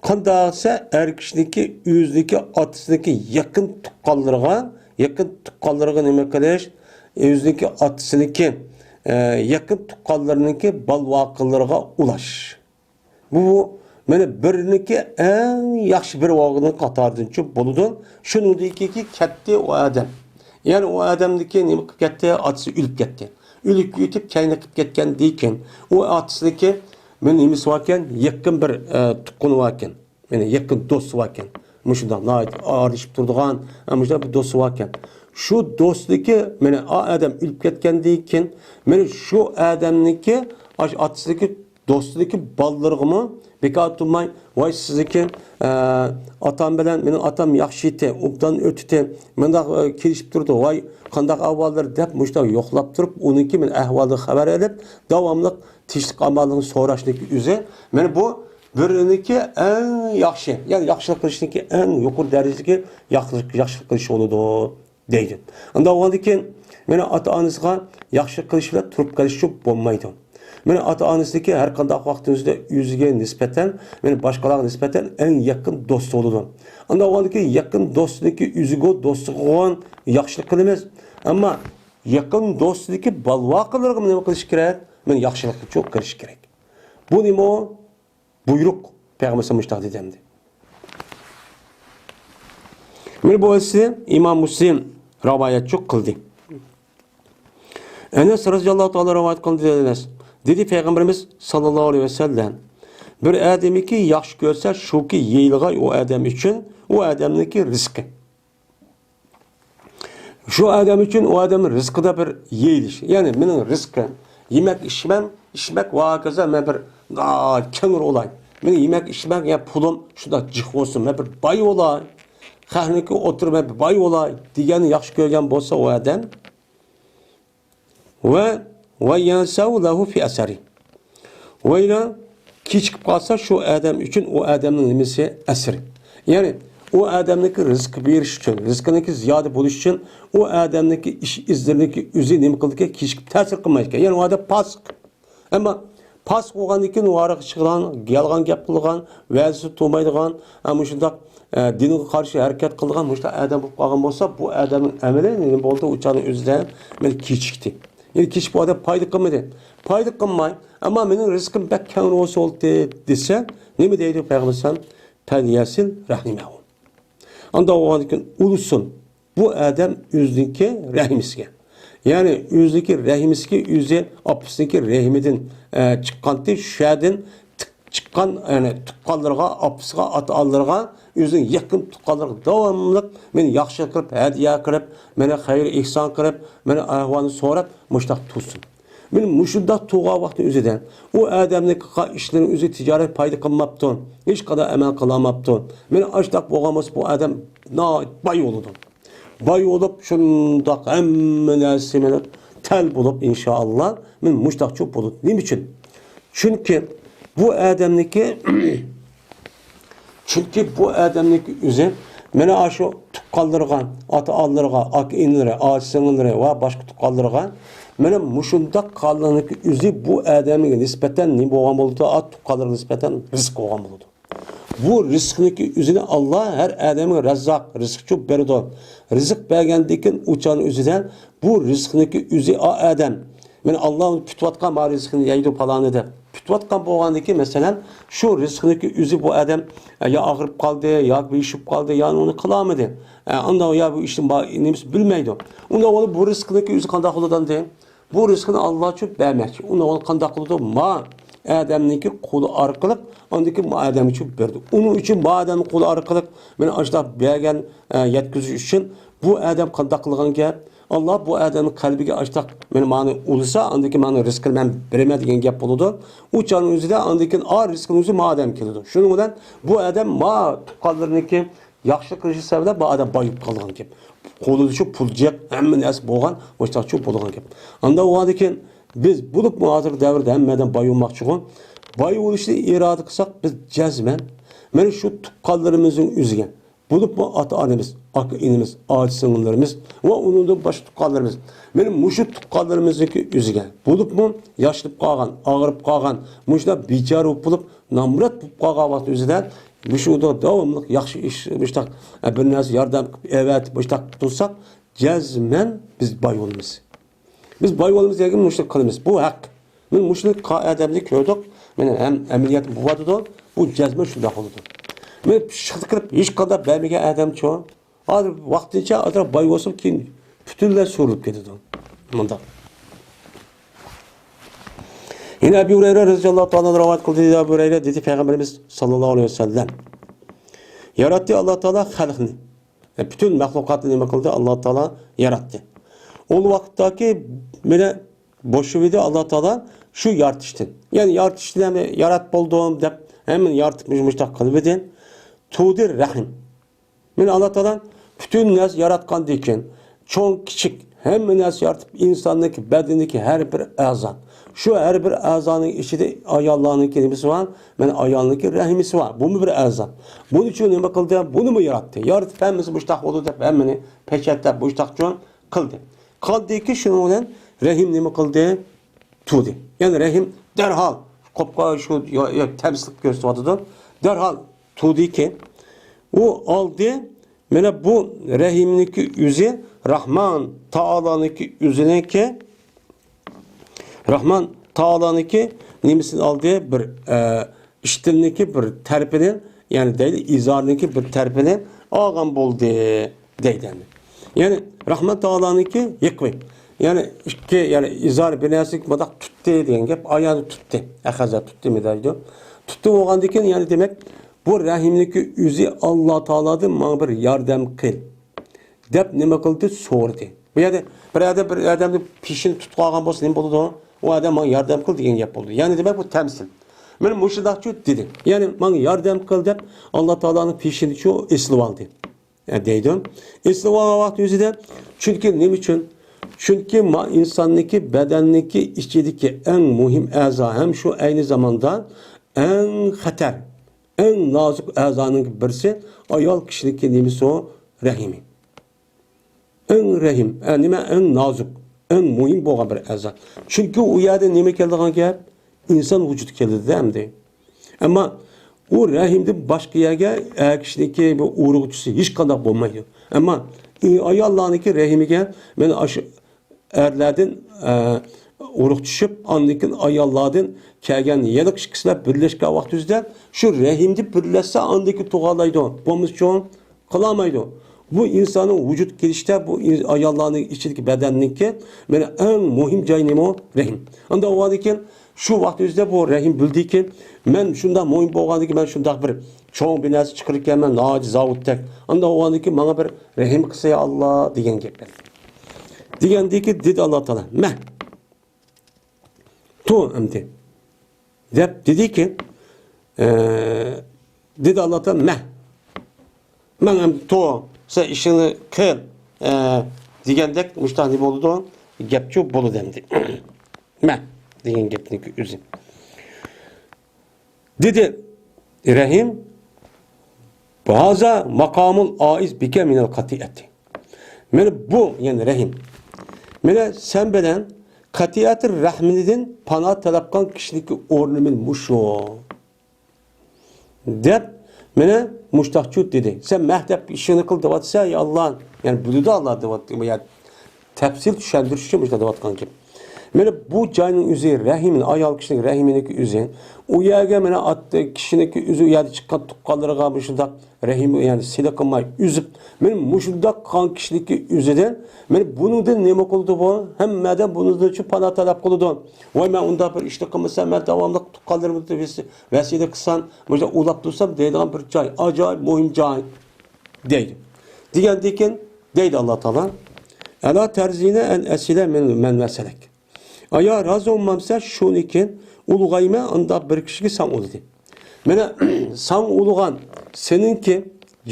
قانداق دېسە، ئەر كىشىنىڭكى ئۆزىنىڭكى ئاتىسىنىڭكى يېقىن تۇغقانلىرىغا، يېقىن تۇغقانلىرىغا نېمە قىلىش؟ ئۆزىنىڭكى ئاتىسىنىڭكى، ئە، يېقىن تۇغقانلىرىنىڭكى بالىۋاقىلىرىغا ئۇلاش. بۇ، مانا، بىرىنىڭكى ئەڭ ياخشى بىر بولغىنى قاتارىدىنچۇ بولىدۇ. شۇنىڭدىن كېيىن كەتتى ئۇ ئادەم. يەنى ئۇ ئادەمنىڭكى نېمە قىلىپ كەتتى؟ ئاتىسى ئۆلۈپ كەتتى. ئۆلۈپ كېتىپ، كەينى قىلىپ كەتكەندىن كېيىن، ئۇ ئاتىسىنىڭكى، مانا، نېمىسى باركەن، يېقىن بىر، ئە، تۇغقىنى باركەن. مانا، يېقىن دوستى باركەن. مۇشۇنداق ناھايىتى ئارىلىشىپ تۇرىدىغان، ئە، مۇشۇنداق بىر دوستى باركەن. شۇ دوستىدىكى، مانا، ئا ئادەم ئۆلۈپ كەتكەندىن كېيىن، مانا، شۇ ئادەمنىڭكى، ئاشۇ ئاتىسىدىكى دوستىدىكى بالىلىرىغىمۇ بىكار تۇرماي، ۋاي سىزنىڭكى، ئە، ئاتام بىلەن مېنىڭ ئاتام ياخشى ئىدى، ئوبدان ئۆتتى، مۇنداق، ئە، كېلىشىپ تۇردى، ۋاي قانداق ئەھۋاللىرى دەپ مۇشۇنداق يوقلاپ تۇرۇپ، ئۇنىڭكى مانا ئەھۋالىدىن خەۋەر ئېلىپ، داۋاملىق تىنچلىق ئامانلىقنى سوراشنىڭكى ئۆزى، مانا بۇ بىرىنىڭكى ئەڭ ياخشى، يەنى ياخشىلىق قىلىشنىڭكى ئەڭ يۇقىرى دەرىجىدىكى ياخشىلىق، ياخشىلىق قىلىش بولىدۇ. دەيدۇ. ئۇنداق بولغاندىن كېيىن، مانا ئاتا-ئانىسىغا ياخشىلىق قىلىش بىلەن تۇرۇپ قېلىشچۇ بولمايدۇ. مانا ئاتا-ئانىسىنىڭكى ھەر قانداق ۋاقتىمىزدا ئۆزىگە نىسبەتەن، مانا باشقىلارغا نىسبەتەن ئەڭ يېقىن دوستى بولىدۇ. ئۇنداق بولغاندىن كېيىن يېقىن دوستىنىڭكى ئۆزىگە، دوستىغا بولغان ياخشىلىق قىلىمىز. ئەمما يېقىن دوستىنىڭكى بالىۋاقىلىرىغا نېمە قىلىش كېرەك؟ مانا ياخشىلىقچۇ قىلىش كېرەك. بۇ نېمە ئۇ؟ بۇيرۇق. پەيغەمبەر مۇشۇنداق دېدى ئەمدى. مانا بۇ ھەدىسنى ئىمام مۇسلىم رىۋايەتچۇ قىلدى. ئەنەس رەزىياللاھۇ تائالا رىۋايەت قىلدى، دېدى ئەنەس. دېدى پەيغەمبىرىمىز ساللاللاھۇ ئەلەيھى ۋەسەللەم، بىر ئادەمنىكى ياخشى كۆرسە، شۇكى يېيىلغاي ئۇ ئادەم ئۈچۈن، ئۇ ئادەمنىكى رىزقى. شۇ ئادەم ئۈچۈن ئۇ ئادەمنىڭ رىزقىدا بىر يېيىلىش. يەنى مېنىڭ رىزقىم، يېمەك ئىچمەم، ئىچمەك ۋە ھاكازا مەن بىر، ئا، كەڭرى بولاي. مېنىڭ يېمەك ئىچمەك، يا پۇلۇم شۇنداق جىق بولسۇن، مەن بىر باي بولاي. خەقنىڭكى ئوتتۇرا مەن بىر باي بولاي دېگەننى ياخشى كۆرگەن بولسا ئۇ ئادەم، ۋە، ۋە يەنسەۋ لەھۇ فى ئەسەرى. ۋەيلا كېچىكىپ قالسا شۇ ئادەم ئۈچۈن ئۇ ئادەمنىڭ نېمىسى ئەسىرى. يەنى ئۇ ئادەمنىڭكى رىزقى بېرىش ئۈچۈن، رىزقىنىڭكى زىيادە بولۇش ئۈچۈن ئۇ ئادەمنىڭكى ئىش ئىزلىرىنىڭكى ئۆزى نېمە قىلىدىكەن، كېچىكىپ تەسىر قىلمايدىكەن. يەنى ئۇ ئادەم پاسىق. ئەمما پاسىق بولغاندىن كېيىن ئۇ ئارىغا چىقىدىغان، يالغان گەپ قىلىدىغان، ۋەزىسى تۇرمايدىغان، ھە، مۇشۇنداق، ئە، دىنغا قارشى ھەرىكەت قىلىدىغان مۇشۇنداق ئادەم بولۇپ قالغان بولسا، بۇ ئادەمنىڭ ئەمىلى نېمە بولدى؟ ئۇ چاغنىڭ ئۆزىدە مانا كېچىكتى. يەنى كېچىكىپ ئۇ ئادەم پايدا قىلمىدى. پايدا قىلماي، ئەمما مېنىڭ رىزقىم بەك كەڭرى بولسا بولدى دېسە، نېمە دەيدۇ پەيغەمبەر ئەلەيھىسسالام؟ پەليەسىل رەھىمەھۇ. ئانداق بولغاندىن كېيىن ئۇلىسۇن. بۇ ئادەم ئۆزىنىڭكى رەھىمىسىگە. يەنى ئۆزىنىڭكى رەھىمىسىگە ئۆزى ئاپىسىنىڭكى رەھىمىدىن، ئە، چىققانتى، شۇ يەردىن تىك-، چىققان، يەنى تۇغقانلىرىغا، ئاپىسىغا، ئاتا-ئانىلىرىغا، ئۆزىنىڭ يېقىن تۇغقانلىرىغا داۋاملىق مېنى ياخشىلىق قىلىپ، ھەدىيە قىلىپ، مېنى خەير ئېھسان قىلىپ، مېنى ئەھۋالنى سوراپ، مۇشۇنداق تۇرسۇن. مانا مۇشۇنداق تۇرغان ۋاقتى ئۆزىدە ئۇ ئادەمنىڭ قىلغان ئىشلىرىنىڭ ئۆزى تىجارەت پايدا قىلماپتۇ، ھېچقانداق ئەمەل قىلالماپتۇ. مانا ئاشۇنداق بولغان بولسا، بۇ ئادەم ناھايىتى باي بولىدۇ. باي بولۇپ، شۇنداق ھەممە نەرسىسى مانا تەل بولۇپ، ئىنشائاللا، مانا مۇشۇنداقچۇ بولىدۇ. نېمە ئۈچۈن؟ چۈنكى بۇ ئادەمنىڭكى چۈنكى بۇ ئادەمنىڭكى ئۆزى مانا ئاشۇ تۇغقانلىرىغا، ئاتا-ئانىلىرىغا، ئاكا-ئىنىلىرى، ئاچا-سىڭىللىرى ۋە باشقا تۇغقانلىرىغا مانا مۇشۇنداق قالغانلىقى ئۆزى بۇ ئادەمگە نىسبەتەن نېمە بولغان بولىدۇ؟ ئا، تۇغقانلىرىغا نىسبەتەن رىزىق بولغان بولىدۇ. بۇ رىزىقنىڭكى ئۆزىنى ئاللا ھەر ئادەمگە رەززاق، رىزىقچۇ بېرىدۇ. رىزىق بەرگەندىن كېيىن ئۇ چاغنىڭ ئۆزىدە بۇ رىزىقنىڭكى ئۆزى ئا ئادەم مانا ئاللا ئۇنى پۈتۈۋاتقان ما رىزقىنى يەيدۇ پالانى دەپ. پۈتۈۋاتقان بولغاندىن كېيىن، مەسىلەن، شۇ رىزقىنىڭكى ئۆزى بۇ ئادەم، ئە، يا ئاغرىپ قالدى، يا بېشىپ قالدى، يا ئۇنى قىلالمىدى. ئە، ئانداق يا بۇ ئىشنى با-، نېمىسى بىلمەيدۇ. ئۇنداق بولۇپ بۇ رىزقىنىڭكى ئۆزى قانداق بولىدۇ ئەمدى؟ بۇ رىزقىنى ئاللاچۇ بەرمەكچى. ئۇنداق بولۇپ قانداق قىلىدۇ؟ ما ئادەمنىڭكى قولى ئارقىلىق، ئاندىن كېيىن ما ئادەمگىچۇ بېرىدۇ. ئۇنىڭ ئۈچۈن ما ئادەمنىڭ قولى ئارقىلىق مانا ئاشۇنداق بەرگەن، ئە، يەتكۈزۈش ئۈچۈن بۇ ئادەم قانداق قىلغان گەپ؟ ئاللا بۇ ئادەمنىڭ قەلبىگە ئاشتاق، مانا ماڭا ئۇلىسا، ئاندىن كېيىن ماڭا رىزقىنى مەن بېرىمەن دېگەن گەپ بولىدۇ. ئۇ چاغنىڭ ئۆزىدە، ئاندىن كېيىن ئا رىزقىنىڭ ئۆزى ما ئادەم كېلىدۇ. شۇنىڭ بىلەن بۇ ئادەم ما تۇغقانلىرىنىڭكى ياخشىلىق قىلىشى سەۋەبىدە بۇ ئادەم باي بولۇپ قالغان گەپ. قولىدا شۇ پۇل جىق، ھەممە نەرسە بولغان، مۇشتاقچۇ بولغان گەپ. ئاندا بولغاندىن كېيىن بىز بولۇپمۇ ھازىرقى دەۋردە ھەممە ئادەم باي بولماقچىغۇ. باي بولۇشنى ئىرادە قىلساق، بىز جەزمەن مانا شۇ تۇغقانلىرىمىزنىڭ ئۆزىگە، بولۇپمۇ ئاتا-ئانىمىز، ئاكا-ئىنىمىز، ئاچا-سىڭىللىرىمىز ۋە ئۇنىڭدىن باشقا تۇغقانلىرىمىز. مانا مۇشۇ تۇغقانلىرىمىزنىڭكى ئۆزىگە، بولۇپمۇ ياشىنىپ قالغان، ئاغرىپ قالغان، مۇشۇنداق بىچارە بولۇپ، نامرات بولۇپ قالغان ۋاقىت ئۆزىدە مۇشۇ داۋاملىق ياخشى ئىش، مۇشۇنداق، ئە، بىر نەرسە ياردەم قىلىپ ئەۋەتىپ، مۇشۇنداق تۇرساق، جەزمەن بىز باي بولىمىز. بىز باي بولىمىز دېگەن مۇشۇنى قىلىمىز. بۇ ھەق. مانا مۇشۇنى قا-، ئادەمدە كۆردۇق. مانا ھەم ئەمەلىيەتتە بولۇۋاتىدۇ. بۇ جەزمەن شۇنداق بولىدۇ. مانا پىششىقلىق قىلىپ ھېچقانداق بەرمىگەن ئادەمچۇ؟ ھازىر ۋاقتىنچە ئازراق باي بولسىمۇ، كېيىن پۈتۈنلەي سورۇلۇپ كېتىدۇ. مۇنداق. يەنە ئەبۇ ھۇرەيرە رەزىياللاھۇ تائالا ئەنھۇ رىۋايەت قىلدى. دەيدۇ ئەبۇ ھۇرەيرە دېدى، پەيغەمبىرىمىز ساللاللاھۇ ئەلەيھى ۋەسەللەم، ياراتتى ئاللا تائالا خەلقنى. پۈتۈن مەخلۇقاتنى نېمە قىلدى؟ ئاللا تائالا ياراتتى. ئۇ ۋاقىتتاكى مانا بوشىۋىدى ئاللا تائالا شۇ يارىتىشتىن. يەنى يارىتىشتىن ھەم يارات بولدۇم دەپ ھەممىنى يارىتىپ مۇشۇ-، مۇشۇنداق قىلىۋىدى. تۇدى رەھىم. مانا ئاللا تائالا پۈتۈن نەرسە ياراتقاندىن كېيىن، چوڭ، كىچىك، ھەممە نەرسە يارىتىپ، ئىنساننىڭكى بەدىنىدىكى ھەر بىر ئەزا. شۇ ھەر بىر ئەزانىڭ ئىچىدە ئاياللارنىڭكى نېمىسى بار؟ مانا ئايالنىڭكى رەھىمىسى بار. بۇمۇ بىر ئەزا. بۇنى شۇ نېمە قىلدى؟ بۇنىمۇ ياراتتى. يارىتىپ ھەممىسى مۇشتاق بولىدۇ دەپ ھەممىنى پېچەتلەپ مۇشتاقچۇ قىلدى. قىلدىكى شۇنىڭ بىلەن رەھىم نېمە قىلدى؟ تۇدى. يەنى رەھىم دەرھال قوپقا شۇ يا-، يا تەمسىلىپ كۆرسىتىۋاتىدۇ. دەرھال تۇدىكى ئۇ ئالدى، مانا بۇ رەھىمنىڭكى ئۆزى راھمان تائالانىڭكى ئۆزىنىڭكى، راھمان تائالانىڭكى نېمىسىنى ئالدى؟ بىر، ئە، ئىشتىنىكى بىر تەرىپىنى، يەنى دەيلى ئىزارنىڭكى بىر تەرىپىنى ئالغان بولدى دەيدۇ. يەنى راھمان تائالانىڭكى ھېقى. يەنى ئىككى، يەنى ئىزار بىر نەرسىگە مۇنداق تۇتتى دېگەن گەپ، ئاياغنى تۇتتى. ئەخەزە تۇتتىمۇ دەيدۇ. تۇتتى بولغاندىن كېيىن، يەنى دېمەك، بۇ رەھىمنىڭكى ئۆزى ئاللا تائالادىن ماڭا بىر ياردەم قىل دەپ نېمە قىلدى؟ سورىدى. بۇ يەردە بىر ئادەم بىر ئادەمنىڭ پېشىنى تۇتۇپ قالغان بولسا نېمە بولىدۇ؟ ئۇ ئادەم ماڭا ياردەم قىل دېگەن گەپ بولىدۇ. يەنى دېمەك، بۇ تەمسىل. مانا مۇشۇنداقچۇ دېدى. يەنى ماڭا ياردەم قىل دەپ ئاللا تائالانىڭ پېشىنىچۇ ئېسىلىۋالدى. ئە، دەيدۇ. ئېسىلىۋالغان ۋاقىت ئۆزىدە، چۈنكى نېمە ئۈچۈن؟ چۈنكى ما-، ئىنساننىڭكى بەدەننىڭكى ئىچىدىكى ئەڭ مۇھىم ئەزا ھەم شۇ ئەينى زاماندا ئەڭ خەتەر، ئەڭ نازۇك ئەزانىڭ بىرسى ئايال كىشىنىڭكى نېمىسى ئۇ؟ رەھىمى. ئەڭ رەھىم، ئە، نېمە، ئەڭ نازۇك، ئەڭ مۇھىم بولغان بىر ئەزا. چۈنكى ئۇ يەردە نېمە كېلىدىغان گەپ؟ ئىنسان ۋۇجۇدى كېلىدۇ ئەمدى. ئەمما ئۇ رەھىمدىن باشقا يەرگە ئەر كىشىنىڭكى بۇ ئۇرۇق چۈشسە ھېچقانداق بولمايدۇ. ئەمما، ئى، ئاياللارنىڭكى رەھىمىگە مانا ئاشۇ ئەرلەردىن، ئە، ئۇرۇق چۈشۈپ، ئاندىن كېيىن ئاياللاردىن كەلگەن ھېلىقى ئىككىسىلا بىرلەشكەن ۋاقتى ئۆزىدە شۇ رەھىمدە بىرلەشسە ئاندىن كېيىن تۇغالايدۇ. بولمىسىچۇ؟ قىلالمايدۇ. بۇ ئىنساننىڭ ۋۇجۇد كېلىشتە بۇ ئىن-، ئاياللارنىڭ ئىچىدىكى بەدەننىڭكى مانا ئەڭ مۇھىم جايى نېمە؟ رەھىم. ئانداق بولغاندىكىن شۇ ۋاقىت ئۆزىدە بۇ رەھىم بىلدىكى، مەن شۇنداق مۇھىم بولغاندىكىن مەن شۇنداق بىر چوڭ بىر نەرسە چىقىرىكەنمەن، ناھايىتى زاۋۇتتەك. ئانداق بولغاندىكىن ماڭا بىر رەھىم قىلسا يا ئاللا دېگەن گەپ. دېگەندىكى دېدى ئاللا تائالا. مە. تو ئەمدى دەپ دېدىكى، ئە، دېدى ئاللا تائالا، مە. مەن ئەمدى تو، سەن ئىشىڭنى قىل، ئە، دېگەندەك مۇشۇنداق نېمە بولىدۇ؟ گەپچۇ بولىدۇ ئەمدى. مە دېگەن گەپنىڭكى ئۆزى. دېدى رەھىم، ھازا ماقامۇل ئائىز بىكە مىنەل قەتىئەتى. مانا بۇ، يەنى رەھىم. مانا سەن بىلەن قەتىئەتى رەھمىدىن پانا تەلەپ قىلغان كىشىنىڭكى ئورنى مانا مۇشۇ. دەپ، مانا مۇشتاقچۇ دېدى. سەن مەھدەپ ئىشىڭنى قىل دەۋاتىسەن، يا ئاللا. يەنى بىلىدۇ ئاللا دەۋاتتى. يا تەپسىل چۈشەندۈرۈش ئۈچۈن مۇشۇنداق دەۋاتقانكەن. مانا بۇ جاينىڭ ئۆزى رەھىمىنى، ئايال كىشىنىڭ رەھىمىنىڭكى ئۆزى. ئۇ يەرگە مانا ئات-، كىشىنىڭكى ئۆزى، ئۇ يەردە چىققان تۇغقانلىرىغا مۇشۇنداق رەھىم، يەنى سىلە قىلماي ئۈزۈپ، مانا مۇشۇنداق قىلغان كىشىنىڭكى ئۆزىدىن، مانا بۇنىڭدىن نېمە قىلىدۇ بۇ؟ ھەممەدىن بۇنىڭدىن پانا تەلەپ قىلىدۇ. ۋاي، مەن ئۇنداق بىر ئىشنى قىلمىسام، مەن داۋاملىق تۇغقانلىرىمنى ۋەسىيەت قىلسام، مۇشۇنداق ئۇلاپ تۇرسام دەيدىغان بىر جاي، ئاجايىپ مۇھىم جاي. دەيدۇ. دېگەندىن كېيىن دەيدۇ ئاللا تائالا، ئەلا تەرزىنە ئەن ئەسىلە مەن، مەن مەسەلەك. ئايا رازى بولمامسەن شۇنىڭكىن ئۇلغايمەن ئانداق بىر كىشىگە ساڭا ئۇلىدى. مانا ساڭا ئۇلىغان سېنىڭكى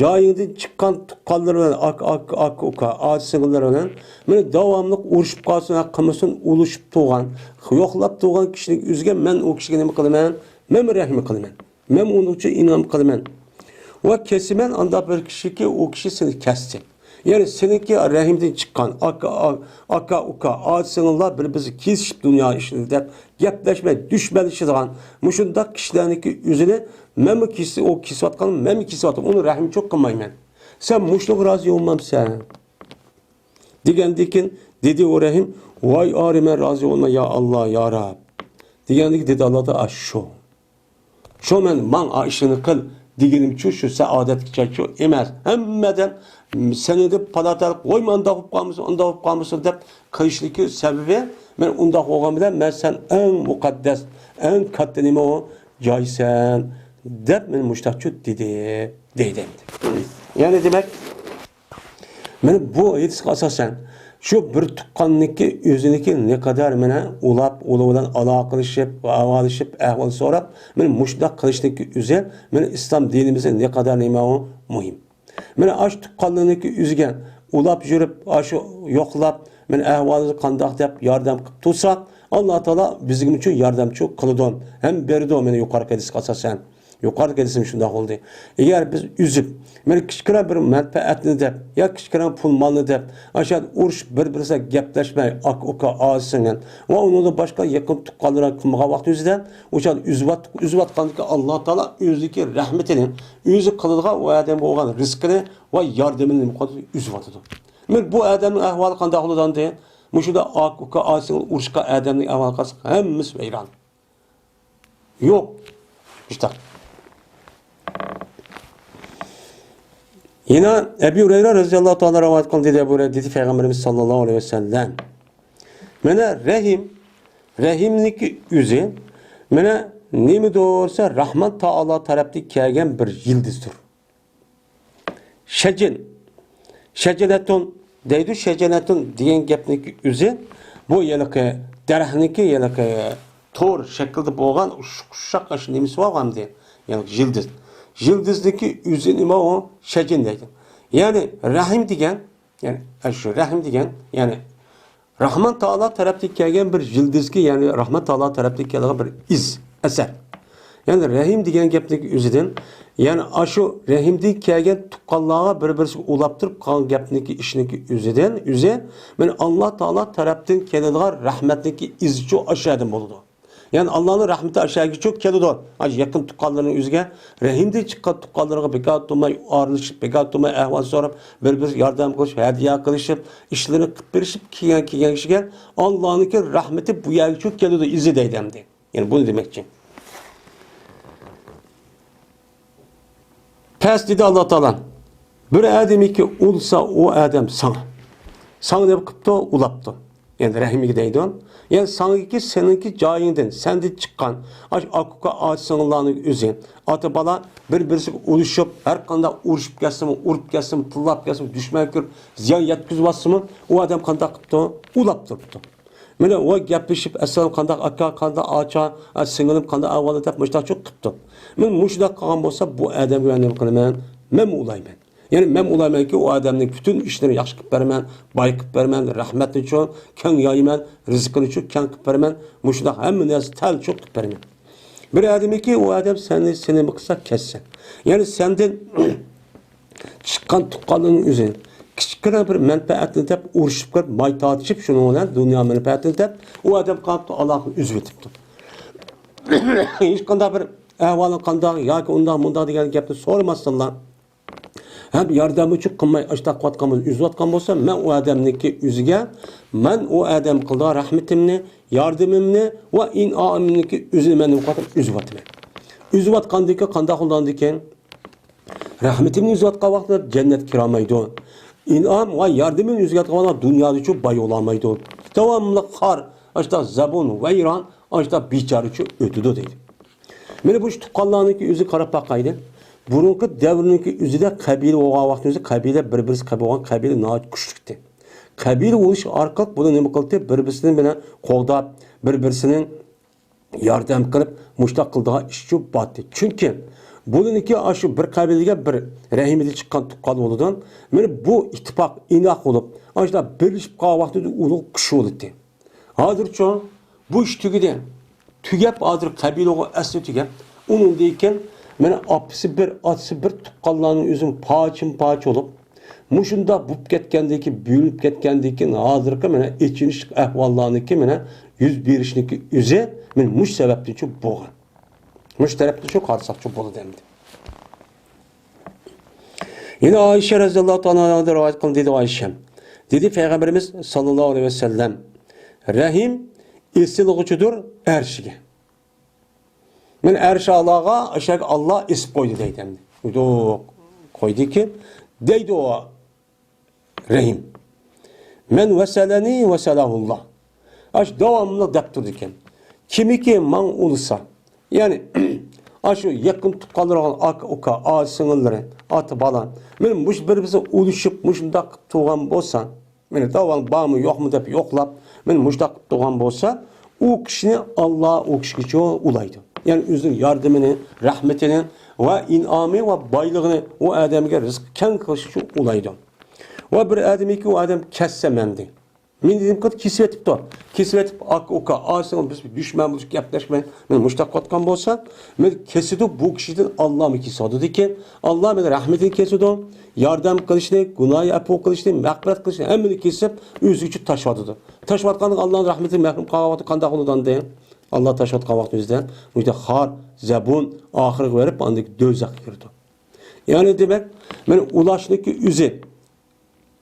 جايىڭدىن چىققان تۇغقانلىرى بىلەن، ئاكا، ئاكا، ئاكا، ئۇكا، ئاچا سىڭىللىرى بىلەن مانا داۋاملىق ئۇرۇشۇپ قالسۇن، ھەق قىلمىسۇن، ئۇلۇشۇپ تۇرغان، يوقلاپ تۇرغان كىشىنىڭ ئۆزىگە مەن ئۇ كىشىگە نېمە قىلىمەن؟ مەنمۇ رەھىم قىلىمەن. مەن ئۇنىڭ ئۈچۈن ئىنئام قىلىمەن. ۋە كېسىمەن ئانداق بىر كىشىكى، ئۇ كىشى سېنى كەستى. يەنى سېنىڭكى رەھىمدىن چىققان ئاكا، ئاكا، ئۇكا، ئاچا سىڭىللار بىر-بىرسى كېسىشىپ دۇنيا ئىشىنى دەپ گەپلەشمەي دۈشمەنلىشىدىغان مۇشۇنداق كىشىلەرنىڭكى ئۆزىنى مەنمۇ كېسە-، ئۇ كېسىۋاتقان، مەنمۇ كېسىۋاتىمەن. ئۇنى رەھىم چوق قىلمايمەن. سەن مۇشۇنىڭغا رازى بولمامسەن؟ دېگەندىن كېيىن دېدى ئۇ رەھىم، ۋاي ئارى، مەن رازى بولماي، يا ئاللا، يا رەب. دېگەندىن كېيىن دېدى ئاللا تائالا، ئاشۇ. شۇ مەن ماڭ ئا ئىشىنى قىل دېگىنىمچۇ، شۇ سائادەتكىچەچۇ ئەمەس. ھەممىدىن سېنى دەپ پالاتا قويما، ئانداق بولۇپ قالمىسۇن، ئانداق بولۇپ قالمىسۇن دەپ قىلىشلىكى سەۋەبى، مەن ئۇنداق بولغان بىلەن مەن سەن ئەڭ مۇقەددەس، ئەڭ كاتتا نېمە ئۇ جايسەن دەپ مەن مۇشتاقچۇ دېدى، دەيدۇ ئەمدى. يەنى دېمەك، مانا بۇ ھېدىسقا ئاساسەن، شۇ بىر تۇغقاننىڭكى ئۆزىنىڭكى نەقەدەر مانا ئۇلاپ، ئۇلار بىلەن ئالاقىلىشىپ، ھاۋالىشىپ، ئەھۋال سوراپ، مانا مۇشۇنداق قىلىشنىڭكى ئۆزى، مانا ئىسلام دىنىمىزدا نەقەدەر نېمە ئۇ مۇھىم. مانا ئاشۇ تۇغقانلىرىنىڭكى ئۆزىگە ئۇلاپ يۈرۈپ، ئاشۇ يوقلاپ، مانا ئەھۋالىڭىز قانداق دەپ ياردەم قىلىپ تۇرساق، ئاللا تائالا بىزگىمۇچۇ ياردەمچۇ قىلىدۇ، ھەم بېرىدۇ، مانا يۇقىرىقى ھېدىسقا ئاساسەن. يۇقىرىدا دېسەم شۇنداق بولدى. ئەگەر بىز ئۈزۈپ، مانا كىچىككىنە بىر مەنپەئەتنى دەپ، يا كىچىككىنە پۇل مالنى دەپ، ئاشۇ يەردە ئۇرۇشۇپ، بىر-بىرسىگە گەپلەشمەي، ئاكا-ئۇكا، ئاچا-سىڭىل ۋە ئۇنىڭدىن باشقا يېقىن تۇغقانلىرىغا قىلمىغان ۋاقتى ئۆزىدە، ئۇ چاغدا ئۈزۈۋات-، ئۈزۈۋاتقاندىكى ئاللا تائالا ئۆزىدىكى رەھمىتىنى، ئۆزى قىلىدىغان ئۇ ئادەمگە بولغان رىزقىنى ۋە ياردىمىنى نېمە قىلىدۇ؟ ئۈزۈۋاتىدۇ. مانا بۇ ئادەمنىڭ ئەھۋالى قانداق بولىدۇ ئەمدى؟ مۇشۇنداق ئاكا-ئۇكا، ئاچا-سىڭىل ئۇرۇشقان ئادەمنىڭ ئەھۋالىغا قارىساق، ھەممىسى ۋەيران. يوق. مۇشتاق. يەنە ئەبۇ ھۇرەيرە رەزىياللاھۇ تائالا رىۋايەت قىلدى، دېدى ئەبۇ ھۇرەيرە، دېدى پەيغەمبىرىمىز ساللاللاھۇ ئەلەيھى ۋەسەللەم. مانا رەھىم، رەھىمنىڭكى ئۆزى، مانا نېمىدۇر دېسە، راھمان تائالا تەرەپتىن كەلگەن بىر يىلدىزدۇر. شەجىن، شەجىنەتۇن دەيدۇ، شەجىنەتۇن دېگەن گەپنىڭكى ئۆزى، بۇ ھېلىقى دەرەخنىڭكى ھېلىقى تور شەكلىدە بولغان ئۇش-، ئۇششاق ئاشۇ نېمىسى بار ئەمدى، يەنى يىلدىز. يىلدىزنىڭكى ئۆزى نېمە ئۇ؟ شەجىن دەيدۇ. يەنى رەھىم دېگەن، يەنى ئاشۇ رەھىم دېگەن، يەنى راھمان تائالا تەرەپتىن كەلگەن بىر يىلدىزكى، يەنى راھمان تائالا تەرەپتىن كەلگەن بىر ئىز، ئەسەر. يەنى رەھىم دېگەن گەپنىڭكى ئۆزىدىن، يەنى ئاشۇ رەھىمدىن كەلگەن تۇغقانلارغا بىر-بىرسىگە ئۇلاپ تۇرۇپ قالغان گەپنىڭكى، ئىشنىڭكى ئۆزىدىن، ئۆزى، مانا ئاللا تائالا تەرەپتىن كېلىدىغان رەھمەتنىڭكى ئىزىچۇ ئاشۇ يەردىن بولىدۇ. يەنى ئاللانىڭ رەھمىتى ئاشۇ يەرگىچۇ كېلىدۇ. ئاشۇ يېقىن تۇغقانلىرىنىڭ ئۆزىگە، رەھىمدىن چىققان تۇغقانلىرىغا بىكار تۇرماي ئارىلىشىپ، بىكار تۇرماي ئەھۋال سوراپ، بىر-بىرسىگە ياردەم قىلىشىپ، ھەدىيە قىلىشىپ، ئىشلىرىنى قىلىپ بېرىشىپ كېلگەن، كېلگەن كىشىگە ئاللانىڭكى رەھمىتى بۇ يەرگىچۇ كېلىدۇ، ئىزى دەيدۇ ئەمدى. يەنى بۇنى دېمەكچى. پەس دېدى ئاللا تائالا، بىر ئادەمكى ئۇلسا، ئۇ ئادەم ساڭا. ساڭا نېمە قىپتۇ؟ ئۇلاپتۇ. يەنى رەھىمگە دەيدۇ. يەنى ساڭىكى، سېنىڭكى جايىڭدىن، سەندىن چىققان ئاشۇ ئاكا-ئۇكا، ئاچا-سىڭىللارنىڭ ئۆزى، ئاتا-بالا بىر-بىرسىگە ئۇلىشىپ، ھەر قانداق ئۇرۇشۇپ كەتسىمۇ، ئۇرۇپ كەتسىمۇ، تىللاپ كەتسىمۇ، دۈشمەن كۆرۈپ زىيان يەتكۈزۈۋاتسىمۇ، ئۇ ئادەم قانداق قىپتۇ؟ ئۇلاپ تۇرۇپتۇ. مانا ئۇ گەپلىشىپ، ئەسلەم قانداق ئاكا، قانداق ئاچا، ئە، سىڭلىم قانداق ئەھۋالى دەپ مۇشۇنداقچۇ قىپتۇ. مەن مۇشۇنداق قىلغان بولسا، بۇ ئادەمگە مەن نېمە قىلىمەن؟ مەنمۇ ئۇلايمەن. يەنى مەن ئۇلايمەنكى، ئۇ ئادەمنىڭ پۈتۈن ئىشلىرىنى ياخشى قىلىپ بېرىمەن، باي قىلىپ بېرىمەن، رەھمەتنىچۇ كەڭ يايىمەن، رىزقىنىچۇ كەڭ قىلىپ بېرىمەن، مۇشۇنداق ھەممە نەرسە تەلچۇ قىلىپ بېرىمەن. بىر ئادەمكى، ئۇ ئادەم سەننى، سېنى نېمە قىلسا كەتسە. يەنى سەندىن چىققان تۇغقانلىرىنىڭ ئۆزى كىچىككىنە بىر مەنپەئەتنى دەپ ئۇرۇشۇپ كىرىپ، ماي تارتىشىپ، شۇنىڭ بىلەن دۇنيا مەنپەئەتىنى دەپ، ئۇ ئادەم قاپتۇ، ئالاقىنى ئۈزۈۋېتىپتۇ. ھېچقانداق بىر ئەھۋالىڭ قانداق ياكى ئۇنداق مۇنداق دېگەن گەپنى سورىماستىنلا، ھەم ياردەمنىچۇ قىلماي ئاشتاق قىلىۋاتقان بولسا، ئۈزۈۋاتقان بولسا، مەن ئۇ ئادەمنىڭكى ئۆزىگە، مەن ئۇ ئادەم قىلىدىغان رەھمىتىمنى، ياردىمىمنى ۋە ئىنئامىمنىڭكى ئۆزىنى مەن نېمە قىلىۋاتىمەن؟ ئۈزۈۋاتىمەن. ئۈزۈۋاتقاندىن كېيىن قانداق بولىدىكەن؟ رەھمىتىمنى ئۈزۈۋاتقان ۋاقتىدا جەننەتكە كىرەلمەيدۇ. ئىنئام ۋە ياردىمىنى ئۈزۈۋاتقان ۋاقتىدا دۇنيادىچۇ باي بولالمايدۇ. داۋاملىق خار، ئاشتا زەبۇن، ۋەيران، ئاشتا بىچارىچۇ ئۆتىدۇ دەيدۇ. مانا بۇ تۇغقانلارنىڭكى ئۆزىگە قاراپ باقايلى. بۇرۇنقى دەۋرنىڭكى ئۆزىدە قەبىلە بولغان ۋاقتىمىزدا قەبىلە بىر-بىرسى قەبىلە بولغان قەبىلە ناھايىتى كۈچلۈكتى. قەبىلە بولۇش ئارقىلىق بۇنى نېمە قىلدى؟ بىر-بىرسىنى بىلەن قوغداپ، بىر-بىرسىنىڭ ياردەم قىلىپ، مۇشۇنداق قىلىدىغان ئىشچۇ باتتى. چۈنكى بۇنىڭكى ئاشۇ بىر قەبىلىگە بىر رەھىمىدە چىققان تۇغقان بولىدۇ. مانا بۇ ئىتتىپاق، ئىناق بولۇپ، ئاشۇنداق بىرلىشىپ قالغان ۋاقتىدا ئۇلۇغ كۈچ بولىدۇ. ھازىرچۇ بۇ ئىش تۈگىدى. تۈگەپ، ھازىر قەبىلىگە ئەسلى تۈگەپ، ئۇنىڭدىن كېيىن مانا ئاپىسى بىر، ئاتىسى بىر تۇغقانلارنىڭ ئۆزىمۇ پارچىمۇ پارچە بولۇپ، مۇشۇنداق بولۇپ كەتكەندىن كېيىن، بۆلۈنۈپ كەتكەندىن كېيىن، ھازىرقى مانا ئېچىنىشلىق ئەھۋاللارنىڭكى مانا يۈز بېرىشنىڭكى ئۆزى مانا مۇشۇ سەۋەبتىنچۇ بولغان. مۇشۇ تەرەپتىنچۇ قارىساقچۇ بولىدۇ ئەمدى. يەنە ئائىشە رەزىياللاھۇ تائالا ئانھادىن رىۋايەت قىلىندى، دېدى ئائىشە. دېدى پەيغەمبىرىمىز ساللاللاھۇ ئەلەيھى ۋەسەللەم، رەھىم ئېسىلغۇچىدۇر ئەرشىگە. مەن ئەرشى ئالاغا ئاشاق ئاللا ئېسىپ قويدى دەيدۇ ئەمدى. يوق، قويدىكى دەيدۇ ئۇ رەھىم. مەن ۋەسەلەنى ۋەسەلەھۇللا. ئاش داۋاملىق دەپ تۇرىدىكەن. كىمكى ماڭ ئۇلىسا، يەنى ئاشۇ يېقىن تۇغقانلىرى بولغان ئاكا، ئۇكا، ئاغا، سىڭىللىرى، ئاتا، بالا، مانا مۇشۇ بىر-بىرسى ئۇلىشىپ، مۇشۇنداق قىلىپ تۇرغان بولسا، مانا داۋان بارمۇ يوقمۇ دەپ يوقلاپ، مانا مۇشۇنداق قىلىپ تۇرغان بولسا، ئۇ كىشىنى ئاللا ئۇ كىشىگىچۇ ئۇلايدۇ. يەنى ئۆزىنىڭ ياردىمىنى، رەھمىتىنى ۋە ئىنئامى ۋە بايلىقىنى ئۇ ئادەمگە رىزىق كەڭ قىلىشىچۇ ئۇلايدۇ. ۋە بىر ئادەمكى ئۇ ئادەم كەتسە مەندىن. مېنى نېمە قىلدى؟ كېسىۋېتىپتۇ. كېسىۋېتىپ، ئاكا، ئۇكا، ئاغا، سىڭىل، بىز دۈشمەن بولۇشۇپ گەپلەشمەي، مانا مۇشۇنداق قىلىۋاتقان بولسا، مېنى كېسىدۇ، بۇ كىشىدىن ئاللامۇ كېسىۋاتىدىكەن. ئاللا مېنى رەھمىتىنى كېسىدۇ، ياردەم قىلىشنى، گۇناھى ئەپۇ قىلىشنى، مەغپىرەت قىلىشنى، ھەممىنى كېسىپ، ئۆزىگىچە تاشلىۋاتىدۇ. تاشلىۋاتقاندا ئاللانىڭ رەھمىتىدىن مەھرۇم قالغان ۋاقتى قانداق بولىدۇ ئاندىن؟ ئاللا تاشلىۋاتقان ۋاقتىمىزدا، بۇ يەردە خار، زەبۇن، ئاخىرىغا بېرىپ، ئاندىن كېيىن دوزاخقا كىرىدۇ. يەنى دېمەك، مانا ئۇلاشنىڭكى ئۆزى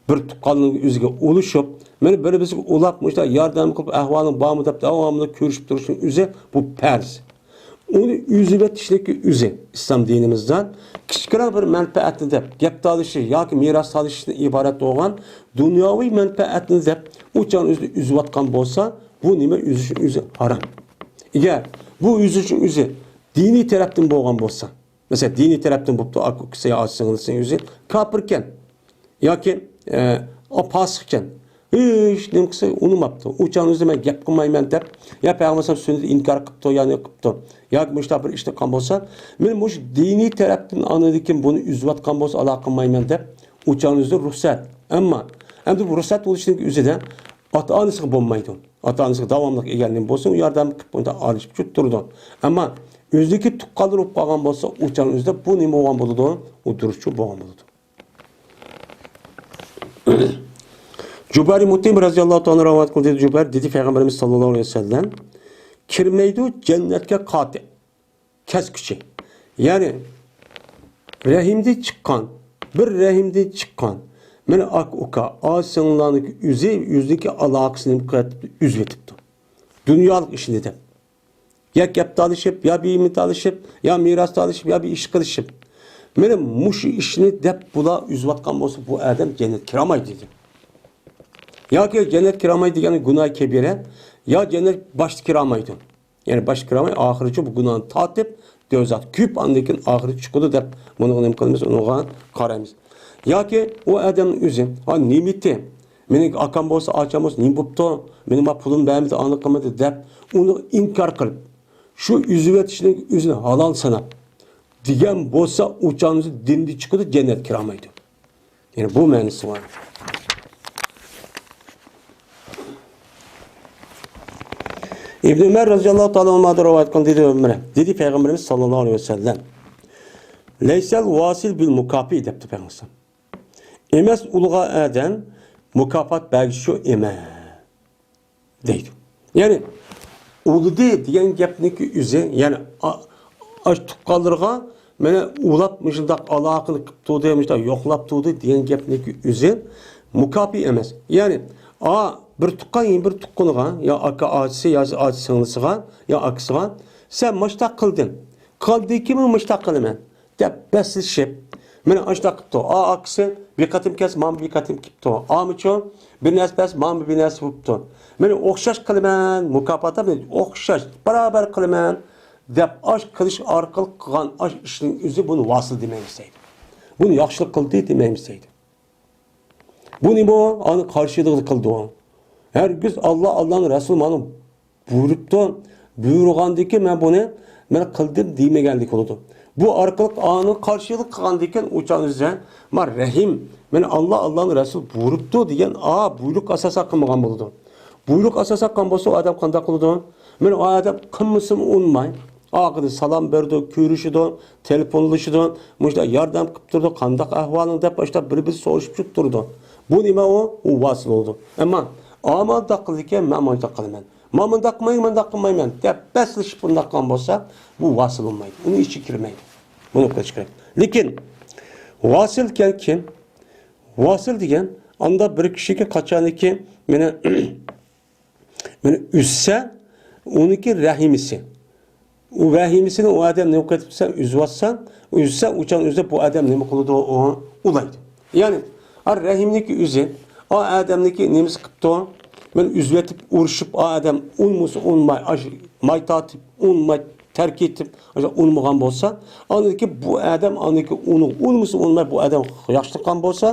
بىر تۇغقاننىڭ ئۆزىگە ئۇلىشىپ، مانا بىر-بىرىگە ئۇلاپ، مۇشۇنداق ياردەم قىلىپ، ئەھۋالىڭ بارمۇ دەپ داۋاملىق كۆرۈشۈپ تۇرۇشنىڭ ئۆزى بۇ پەرز. ئۇنى ئۈزۈۋېتىشلىكى ئۆزى ئىسلام دىنىمىزدا كىچىككىنە بىر مەنپەئەتنى دەپ، گەپ تالىشىش ياكى مىراس تالىشىشتىن ئىبارەت بولغان دۇنياۋى مەنپەئەتنى دەپ، ئۇ چاغنى ئۆزىنى ئۈزۈۋاتقان بولسا، بۇ نېمە ئۈزۈشنىڭ ئۆزى ھارام. ئەگەر بۇ ئۈزۈشنىڭ ئۆزى دىنىي تەرەپتىن بولغان بولسا، مەسىلەن، دىنىي تەرەپتىن بوپتۇ، ئاكا، ئۇكىسى يا ئاچا سىڭلىسىنىڭ ئۆزى كاپىركەن ياكى، ئە، پاسىقكەن. ھېچ نېمە قىلسا ئۇنىماپتۇ. ئۇ چاغنىڭ ئۆزىدە مەن گەپ قىلمايمەن دەپ، يا پەيغەمبەر سۈننىتىنى ئىنكار قىپتۇ، يا نېمە قىپتۇ. ياكى مۇشۇنداق بىر ئىشنى قىلغان بولسا، مەن مۇشۇ دىنىي تەرەپتىن ئاندىن كېيىن بۇنى ئۈزۈۋاتقان بولسا، ئالاقە قىلمايمەن دەپ، ئۇ چاغنىڭ ئۆزىدە رۇخسەت. ئەمما، ئەمدى بۇ رۇخسەت بولۇشنىڭ ئۆزىدە ئاتا-ئانىسىغا بولمايدۇ. ئاتا-ئانىسىغا داۋاملىق ئەگەر نېمە بولسا، ئۇ ياردەم قىلىپ، ئۇندا ئالىشىپ تۇرىدۇ. ئەمما ئۆزىنىڭكى تۇغقانلىرى بولۇپ قالغان بولسا، ئۇ چاغنىڭ ئۆزىدە بۇ نېمە بولغان بولىدۇ؟ ئۇ دۇرۇسچۇ بولغان بولىدۇ. جۇبەير مۇتىم رەزىياللاھۇ تائالا رىۋايەت قىلدى. جۇبەير دېدى، پەيغەمبىرىمىز ساللاللاھۇ ئەلەيھى ۋەسەللەم، كىرمەيدۇ جەننەتكە قاتىئ، كەسكۈچى. يەنى رەھىمدىن چىققان، بىر رەھىمدىن چىققان، مانا ئاكا-ئۇكا، ئاغا-سىڭىللارنىڭكى ئۆزى، ئۆزىنىڭكى ئالاقىسىنى ئۈزۈۋېتىپتۇ. دۇنيالىق ئىشنى دەپ. يا گەپ تالىشىپ، يا بىر نېمە تالىشىپ، يا مىراس تالىشىپ، يا بىر ئىش قىلىشىپ. مانا مۇشۇ ئىشنى دەپ بۇلار ئۈزۈۋاتقان بولسا، بۇ ئادەم جەننەتكە كىرەلمەيدۇ دېدى. ياكى جەننەتكە كىرەلمەيدۇ دېگەن گۇناھى كەبىرە، يا جەننەت باشتا كىرەلمەيدۇ. يەنى باشتا كىرەلمەي، ئاخىرىچە بۇ گۇناھنى تارتىپ، دوزاختا كۆيۈپ، ئاندىن كېيىن ئاخىرىدا چىقىدۇ دەپ، بۇنىڭغا نېمە قىلىمىز؟ ئۇنىڭغا قارايمىز. ياكى ئۇ ئادەمنىڭ ئۆزى، ھا، نىيىتى، مېنىڭ ئاكام بولسا، ئاچام بولسا نېمە بوپتۇ؟ مېنىڭ ما پۇلۇم بەرمىدى، ئانى قىلمىدى دەپ، ئۇنى ئىنكار قىلىپ، شۇ ئۈزۈۋېتىشنىڭ ئۆزىنى ھالال ساناپ، دېگەن بولسا، ئۇ چاغنىڭ ئۆزى دىندىن چىقىدۇ، جەننەتكە كىرەلمەيدۇ. يەنى بۇ مەنىسى بار. ئىبن ئۆمەر رەزىياللاھۇ تائالا ئەنھۇدىن رىۋايەت قىلىندى، دېدى ئۆمەر. دېدى پەيغەمبىرىمىز ساللاللاھۇ ئەلەيھى ۋەسەللەم، لەيسەل ۋاسىل بىل مۇكاپى، دەپتۇ پەيغەمبەر. ئەمەس ئۇلۇغ ئادەم مۇكاپات بەرگۈچى ئەمەس، دەيدۇ. يەنى ئۇلىدى دېگەن گەپنىڭكى ئۆزى، يەنى ئا-، ئاش تۇغقانلىرىغا مانا ئۇلاپ مۇشۇنداق ئالاقىنى قىلىپ تۇردى، مۇشۇنداق يوقلاپ تۇردى دېگەن گەپنىڭكى ئۆزى مۇكاپى ئەمەس. يەنى ئا بىر تۇغقان يەنە بىر تۇغقىنىغا، يا ئاكا ئاچىسى، يا ئاچا سىڭلىسىغا، يا ئاكىسىغا، سەن مۇشۇنداق قىلدىڭ، قىلدىكىمۇ مۇشۇنداق قىلىمەن دەپ بەسلىشىپ، مانا ئاشۇنداق قىپتۇ. ئا ئاكىسى بىر قېتىم كەلسە، مانا بىر قېتىم كېپتۇ. ئامىچۇ بىر نەرسە بەرسە، مانا بىر نەرسە بوپتۇ. مانا ئوخشاش قىلىمەن، مۇكاپات دەپ ئوخشاش، باراۋەر قىلىمەن دەپ ئاش قىلىش ئارقىلىق قىلغان ئاش ئىشنىڭ ئۆزى بۇنى ۋاسىل دېمەيمىز دەيدۇ. بۇنى ياخشىلىق قىلدى دېمەيمىز دەيدۇ. بۇنى بۇ ئانى قارشىلىقىنى قىلدى. ھەرگىز ئاللا، ئاللانىڭ رەسۇلى مانا بۇيرۇپتۇ، بۇيرۇغاندىكىن مەن بۇنى مەن قىلدىم دېمىگەنلىك بولىدۇ. بۇ ئارقىلىق ئانىڭ قارشىلىق قىلغاندىكىن ئۇ چاغ ئۆزى ما رەھىم، مەن ئاللا، ئاللانىڭ رەسۇلى بۇيرۇپتۇ دېگەن ئا بۇيرۇق ئاساسا قىلمىغان بولىدۇ. بۇيرۇق ئاساسا قىلغان بولسا ئۇ ئادەم قانداق قىلىدۇ؟ مانا ئۇ ئادەم قىلمىسىمۇ ئۇنىماي. ئاخىرىدا سالام بېرىدۇ، كۆرۈشىدۇ، تېلېفونلىشىدۇ، مۇشۇنداق ياردەم قىلىپ تۇرىدۇ، قانداق ئەھۋالىڭ دەپ ئاشۇنداق بىر-بىرسى سورىشىپ تۇرىدۇ. بۇ نېمە ئۇ؟ ئۇ ۋاسىل بولىدۇ. ئەمما ئاماندا قىلىدىكەن، مەن مۇنداق قىلىمەن. مانا مۇنداق قىلمايمەن، مۇنداق قىلمايمەن دەپ بەسلىشىپ بۇنداق قىلغان بولسا، بۇ ۋاسىل بولمايدۇ. ئۇنىڭ ئىچىگە كىرمەيدۇ. بۇنى ئوقۇش كېرەك. لېكىن ۋاسىل دېگەن كىم؟ ۋاسىل دېگەن ئاندا بىر كىشىگە قاچانكى مېنى، مېنى ئۈزسە، ئۇنىڭكى رەھىمىسى. ئۇ رەھىمىسىنى ئۇ ئادەم نېمە قىلىپ تۇرسا، ئۈزۈۋاتسا، ئۈزسە، ئۇچان ئۈزۈپ، بۇ ئادەم نېمە قىلىدۇ؟ ئۇ ئۇلايدۇ. يەنى، ئا رەھىمنىڭكى ئۆزى، ئا ئادەمنىڭكى نېمىسى قىپتۇ؟ مەن ئۈزۈۋېتىپ ئۇرۇشۇپ، ئا ئادەم ئۇنمىسا ئۇنماي، ئاش ماي تارتىپ، ئۇنماي، تەرك ئېتىپ، ئاشۇ ئۇنمىغان بولسا، ئاندىن كېيىن بۇ ئادەم، ئاندىن كېيىن ئۇنى ئۇنمىسا ئۇنماي، بۇ ئادەم ياخشىلىققان بولسا،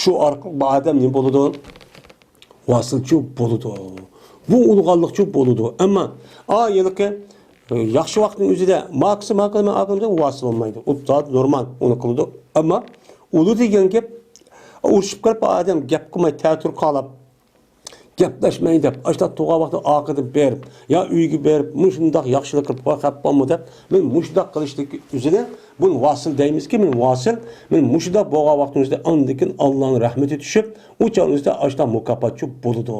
شۇ ئارقىلىق بۇ ئادەم نېمە بولىدۇ؟ ۋاسىلچۇ بولىدۇ. بۇ ئۇلىغانلىقچۇ بولىدۇ. ئەمما، ئا، ھېلىقى، ئە، ياخشى ۋاقىتنىڭ ئۆزىدە ماكسى ماكسى مەن ئاكىمدە ۋاسىل بولمايدۇ. ئۇ زادى نورمال، ئۇنى قىلىدۇ. ئەمما ئۇلى دېگەن گەپ، ئۇرۇشۇپ قېلىپ، ئادەم گەپ قىلماي، تەتۈر قالاپ، گەپلەشمەي دەپ، ئاشۇنداق تۇرغان ۋاقتىدا ئارقىدىن بېرىپ، يا ئۆيگە بېرىپ، مۇشۇنداق ياخشىلىق قىلىپ، ۋاي، خەپ بولما دەپ، مەن مۇشۇنداق قىلىشتىكى ئۆزىنى، بۇنى ۋاسىل دەيمىزكى، مەن ۋاسىل، مەن مۇشۇنداق بولغان ۋاقتىمىزدا ئاندىن كېيىن ئاللانىڭ رەھمىتى چۈشۈپ، ئۇ چاغ ئۆزىدە ئاشۇنداق مۇكاپاتچۇ بولىدۇ،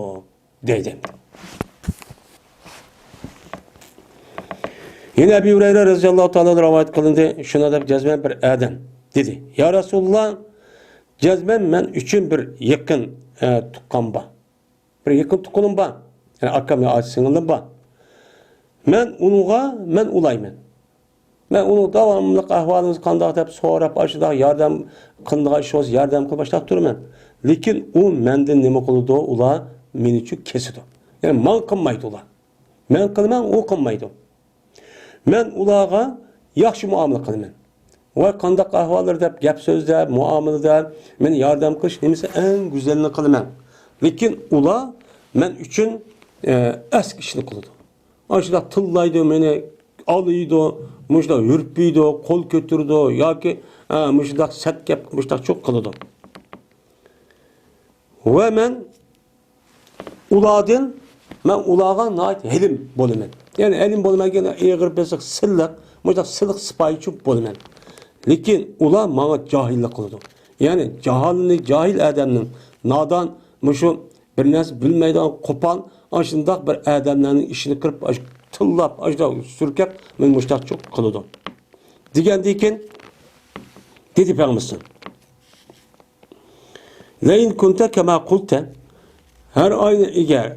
دەيدۇ. يەنە ئەبى ھۇرەيرە رەزىياللاھۇ تائالا رىۋايەت قىلىندى، شۇنداق دەپ جەزمەن بىر ئادەم دېدى، يا رەسۇلاللا، جەزمەن مەن ئۈچۈن بىر يېقىن، ئە، تۇغقان بار. بىر يېقىن تۇغقىنىم بار. يەنى ئاكام يا ئاچا سىڭىلىم بار. مەن ئۇنىڭغا، مەن ئۇلايمەن. مەن ئۇنىڭ داۋاملىق ئەھۋالىڭىز قانداق دەپ سوراپ، ئاشۇنداق ياردەم قىلىنىدىغان ئىش بولسا ياردەم قىلىپ ئاشۇنداق تۇرىمەن. لېكىن ئۇ مەندىن نېمە قىلىدۇ؟ ئۇلار مېنىچۇ كېسىدۇ. يەنى ماڭا قىلمايدۇ ئۇلار. مەن قىلىمەن، ئۇ قىلمايدۇ. مەن ئۇلارغا ياخشى مۇئامىلە قىلىمەن. ۋاي، قانداق ئەھۋاللار دەپ گەپ سۆزلەپ، مۇئامىلىدە مەن ياردەم قىلىش نېمىسى ئەڭ گۈزەلنى قىلىمەن. لېكىن ئۇلار مەن ئۈچۈن، ئە، ئەسكى ئىشنى قىلىدۇ. ئاشۇنداق تىللايدۇ مېنى، ئالىيدۇ، مۇشۇنداق ھۈرپىيدۇ، قول كۆتۈرىدۇ ياكى، ئە، مۇشۇنداق سەت گەپ، مۇشۇنداق چوق قىلىدۇ. ۋە مەن ئۇلاردىن، مەن ئۇلارغا ناھايىتى ھەلىم بولىمەن. يەنى ھەلىم بولىمەن دېگەن ئېغىر بېسىق، سىلىق، مۇشۇنداق سىلىق سىپايىچۇ بولىمەن. لېكىن ئۇلار ماڭا جاھىللىق قىلىدۇ. يەنى جاھىلنى، جاھىل ئادەمنىڭ، نادان، مۇشۇ بىر نەرسە بىلمەيدىغان قوپال، ئاشۇنداق بىر ئادەملەرنىڭ ئىشىنى قىلىپ، ئاش-، تىللاپ، ئاشۇنداق سۈركەپ، مېنى مۇشۇنداقچۇ قىلىدۇ. دېگەندىن كېيىن دېدى پەيغەمبىرىمىز، لەئىن كۇنتە كەما قۇلتە، ھەر ئاينى ئىگەر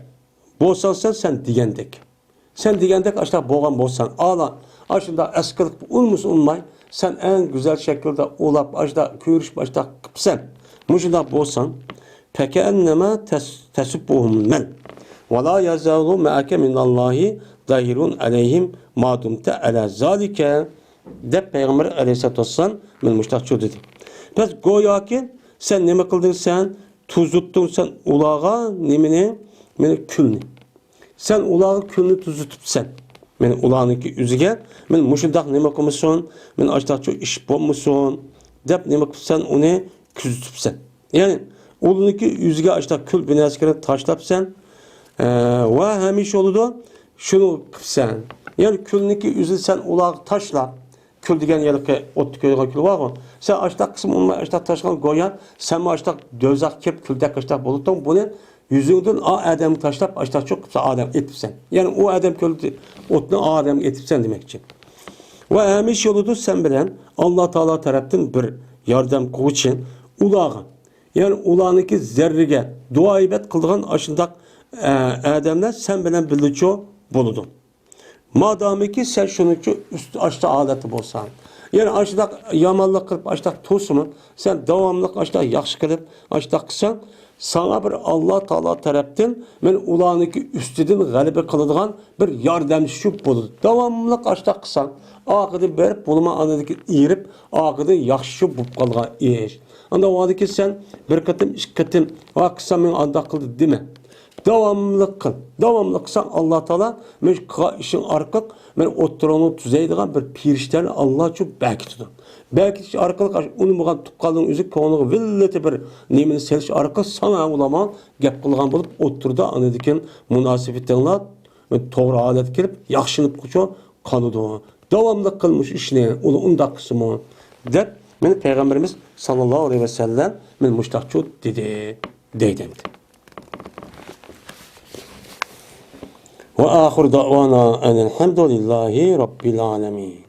بولساڭ سەن، سەن دېگەندەك. سەن دېگەندەك ئاشۇنداق بولغان بولساڭ، ئالا، ئاشۇنداق ئەسكىلىك ئۇنمىسا ئۇنماي، سەن ئەڭ گۈزەل شەكىلدە ئۇلاپ، ئاشۇنداق كۆرۈشۈپ، ئاشۇنداق قىپسەن. مۇشۇنداق بولساڭ، فەكەئەننەما تەس-، تەسۇببۇھۇم مەن. ۋەلا يەزالۇ مەئەكە مىنەللاھى زاھىرۇن ئەلەيھىم ما دۇمتە ئەلا زالىكە. دەپ پەيغەمبەر ئەلەيھىسسالاتۇ ۋەسسالام مانا مۇشۇنداقچۇ دېدى. بەس گوياكى سەن نېمە قىلدىڭ سەن؟ تۇزۇتتۇڭ سەن ئۇلارغا نېمىنى؟ مېنى كۈلنى. سەن ئۇلارغا كۈلنى تۇزۇتۇپسەن. مېنى ئۇلارنىڭكى ئۆزىگە، مېنى مۇشۇنداق نېمە قىلمىسۇن، مېنى ئاشتاقچۇ ئىش بولمىسۇن، دەپ نېمە قىلىپسەن، ئۇنى كۆزىتىپسەن. يەنى ئۇلارنىڭكى ئۆزىگە ئاشتاق كۈل بىر نەرسىلەرنى تاشلاپسەن. ئە، ۋە ھەمىشە بولىدۇ، شۇنى قىپسەن. يەنى كۈلنىڭكى ئۆزىنى سەن ئۇلارغا تاشلاپ، كۈل دېگەن ھېلىقى ئوتتا كۆيىدىغان كۈل بارغۇ. سەن ئاشتاق قىسمى ئۇنىڭ ئاشتاق تاشلىغان گويا، سەنمۇ ئاشتاق دوزاخقا كىرىپ كۈلدەك ئاشتاق بولۇپتۇڭ. بۇنى يۈزۈڭدىن ئا ئادەمگە تاشلاپ، ئاشتاق چوقۇپسەن ئادەم ئېتىپسەن. يەنى ئۇ ئادەم كۈل ئوتنى ئا ئادەمگە ئېتىپسەن دېمەكچى. ۋە ھەمىشە يولىدۇ سەن بىلەن ئاللا تائالا تەرەپتىن بىر ياردەم قىلغۇچى ئۇلارغا. يەنى ئۇلارنىڭكى زەررىگە دۇئا ئىبادەت قىلىدىغان ئاشۇنداق، ئە، ئادەملەر سەن بىلەن بىللىچۇ بولىدۇ. مادامىكى سەن شۇنىڭچۇ ئۈستى ئاشتا ھالەتتە بولساڭ، يەنى ئاشۇنداق يامانلىق قىلىپ ئاشۇنداق تۇرسىمۇ، سەن داۋاملىق ئاشۇنداق ياخشى قىلىپ ئاشۇنداق قىلساڭ، ساڭا بىر ئاللا تائالا تەرەپتىن مەن ئۇلارنىڭكى ئۈستىدىن غەلىبە قىلىدىغان بىر ياردەمچى بولىدۇ. داۋاملىق ئاشۇنداق قىلساڭ، ئاخىرىدا بېرىپ بولىمۇ ئاندىن كېيىن ئېرىپ، ئاخىرىدا ياخشى بولۇپ قالغان ئىش. ئاندىن ئۇنىڭدىن كېيىن سەن بىر قېتىم، ئىككى قېتىم، ۋا قىلسام مېنى ئانداق قىلدى دېمە. داۋاملىق قىل. داۋاملىق قىلساڭ، ئاللا تائالا مەن قىلغان ئىشىڭ ئارقىلىق مەن ئوتتۇرىڭنى تۈزەيدىغان بىر پېرىشتەنى ئاللا شۇ بەركىتىدۇ. بەركىتىش ئارقىلىق ئۇنى بولغان تۇغقانلىرىڭ ئۆزى كۆڭلىگە ۋىللىتى بىر نېمىنى سېلىش ئارقىلىق ساڭا ئۇلارمۇ گەپ قىلغان بولۇپ، ئوتتۇرىدا ئاندىن كېيىن مۇناسىۋىتىڭلار توغرا ھالەتكە كېلىپ، ياخشىلىنىپ قالىدۇ. داۋاملىق قىل مۇشۇ ئىشنى، ئۇنى ئۇنداق قىلسىمۇ، دەپ مېنى پەيغەمبىرىمىز ساللاللاھۇ ئەلەيھى ۋەسەللەم مېنى مۇشۇنداقچۇ دېدى، دەيدۇ ئەمدى. وآخر دعوانا أن الحمد لله رب العالمين.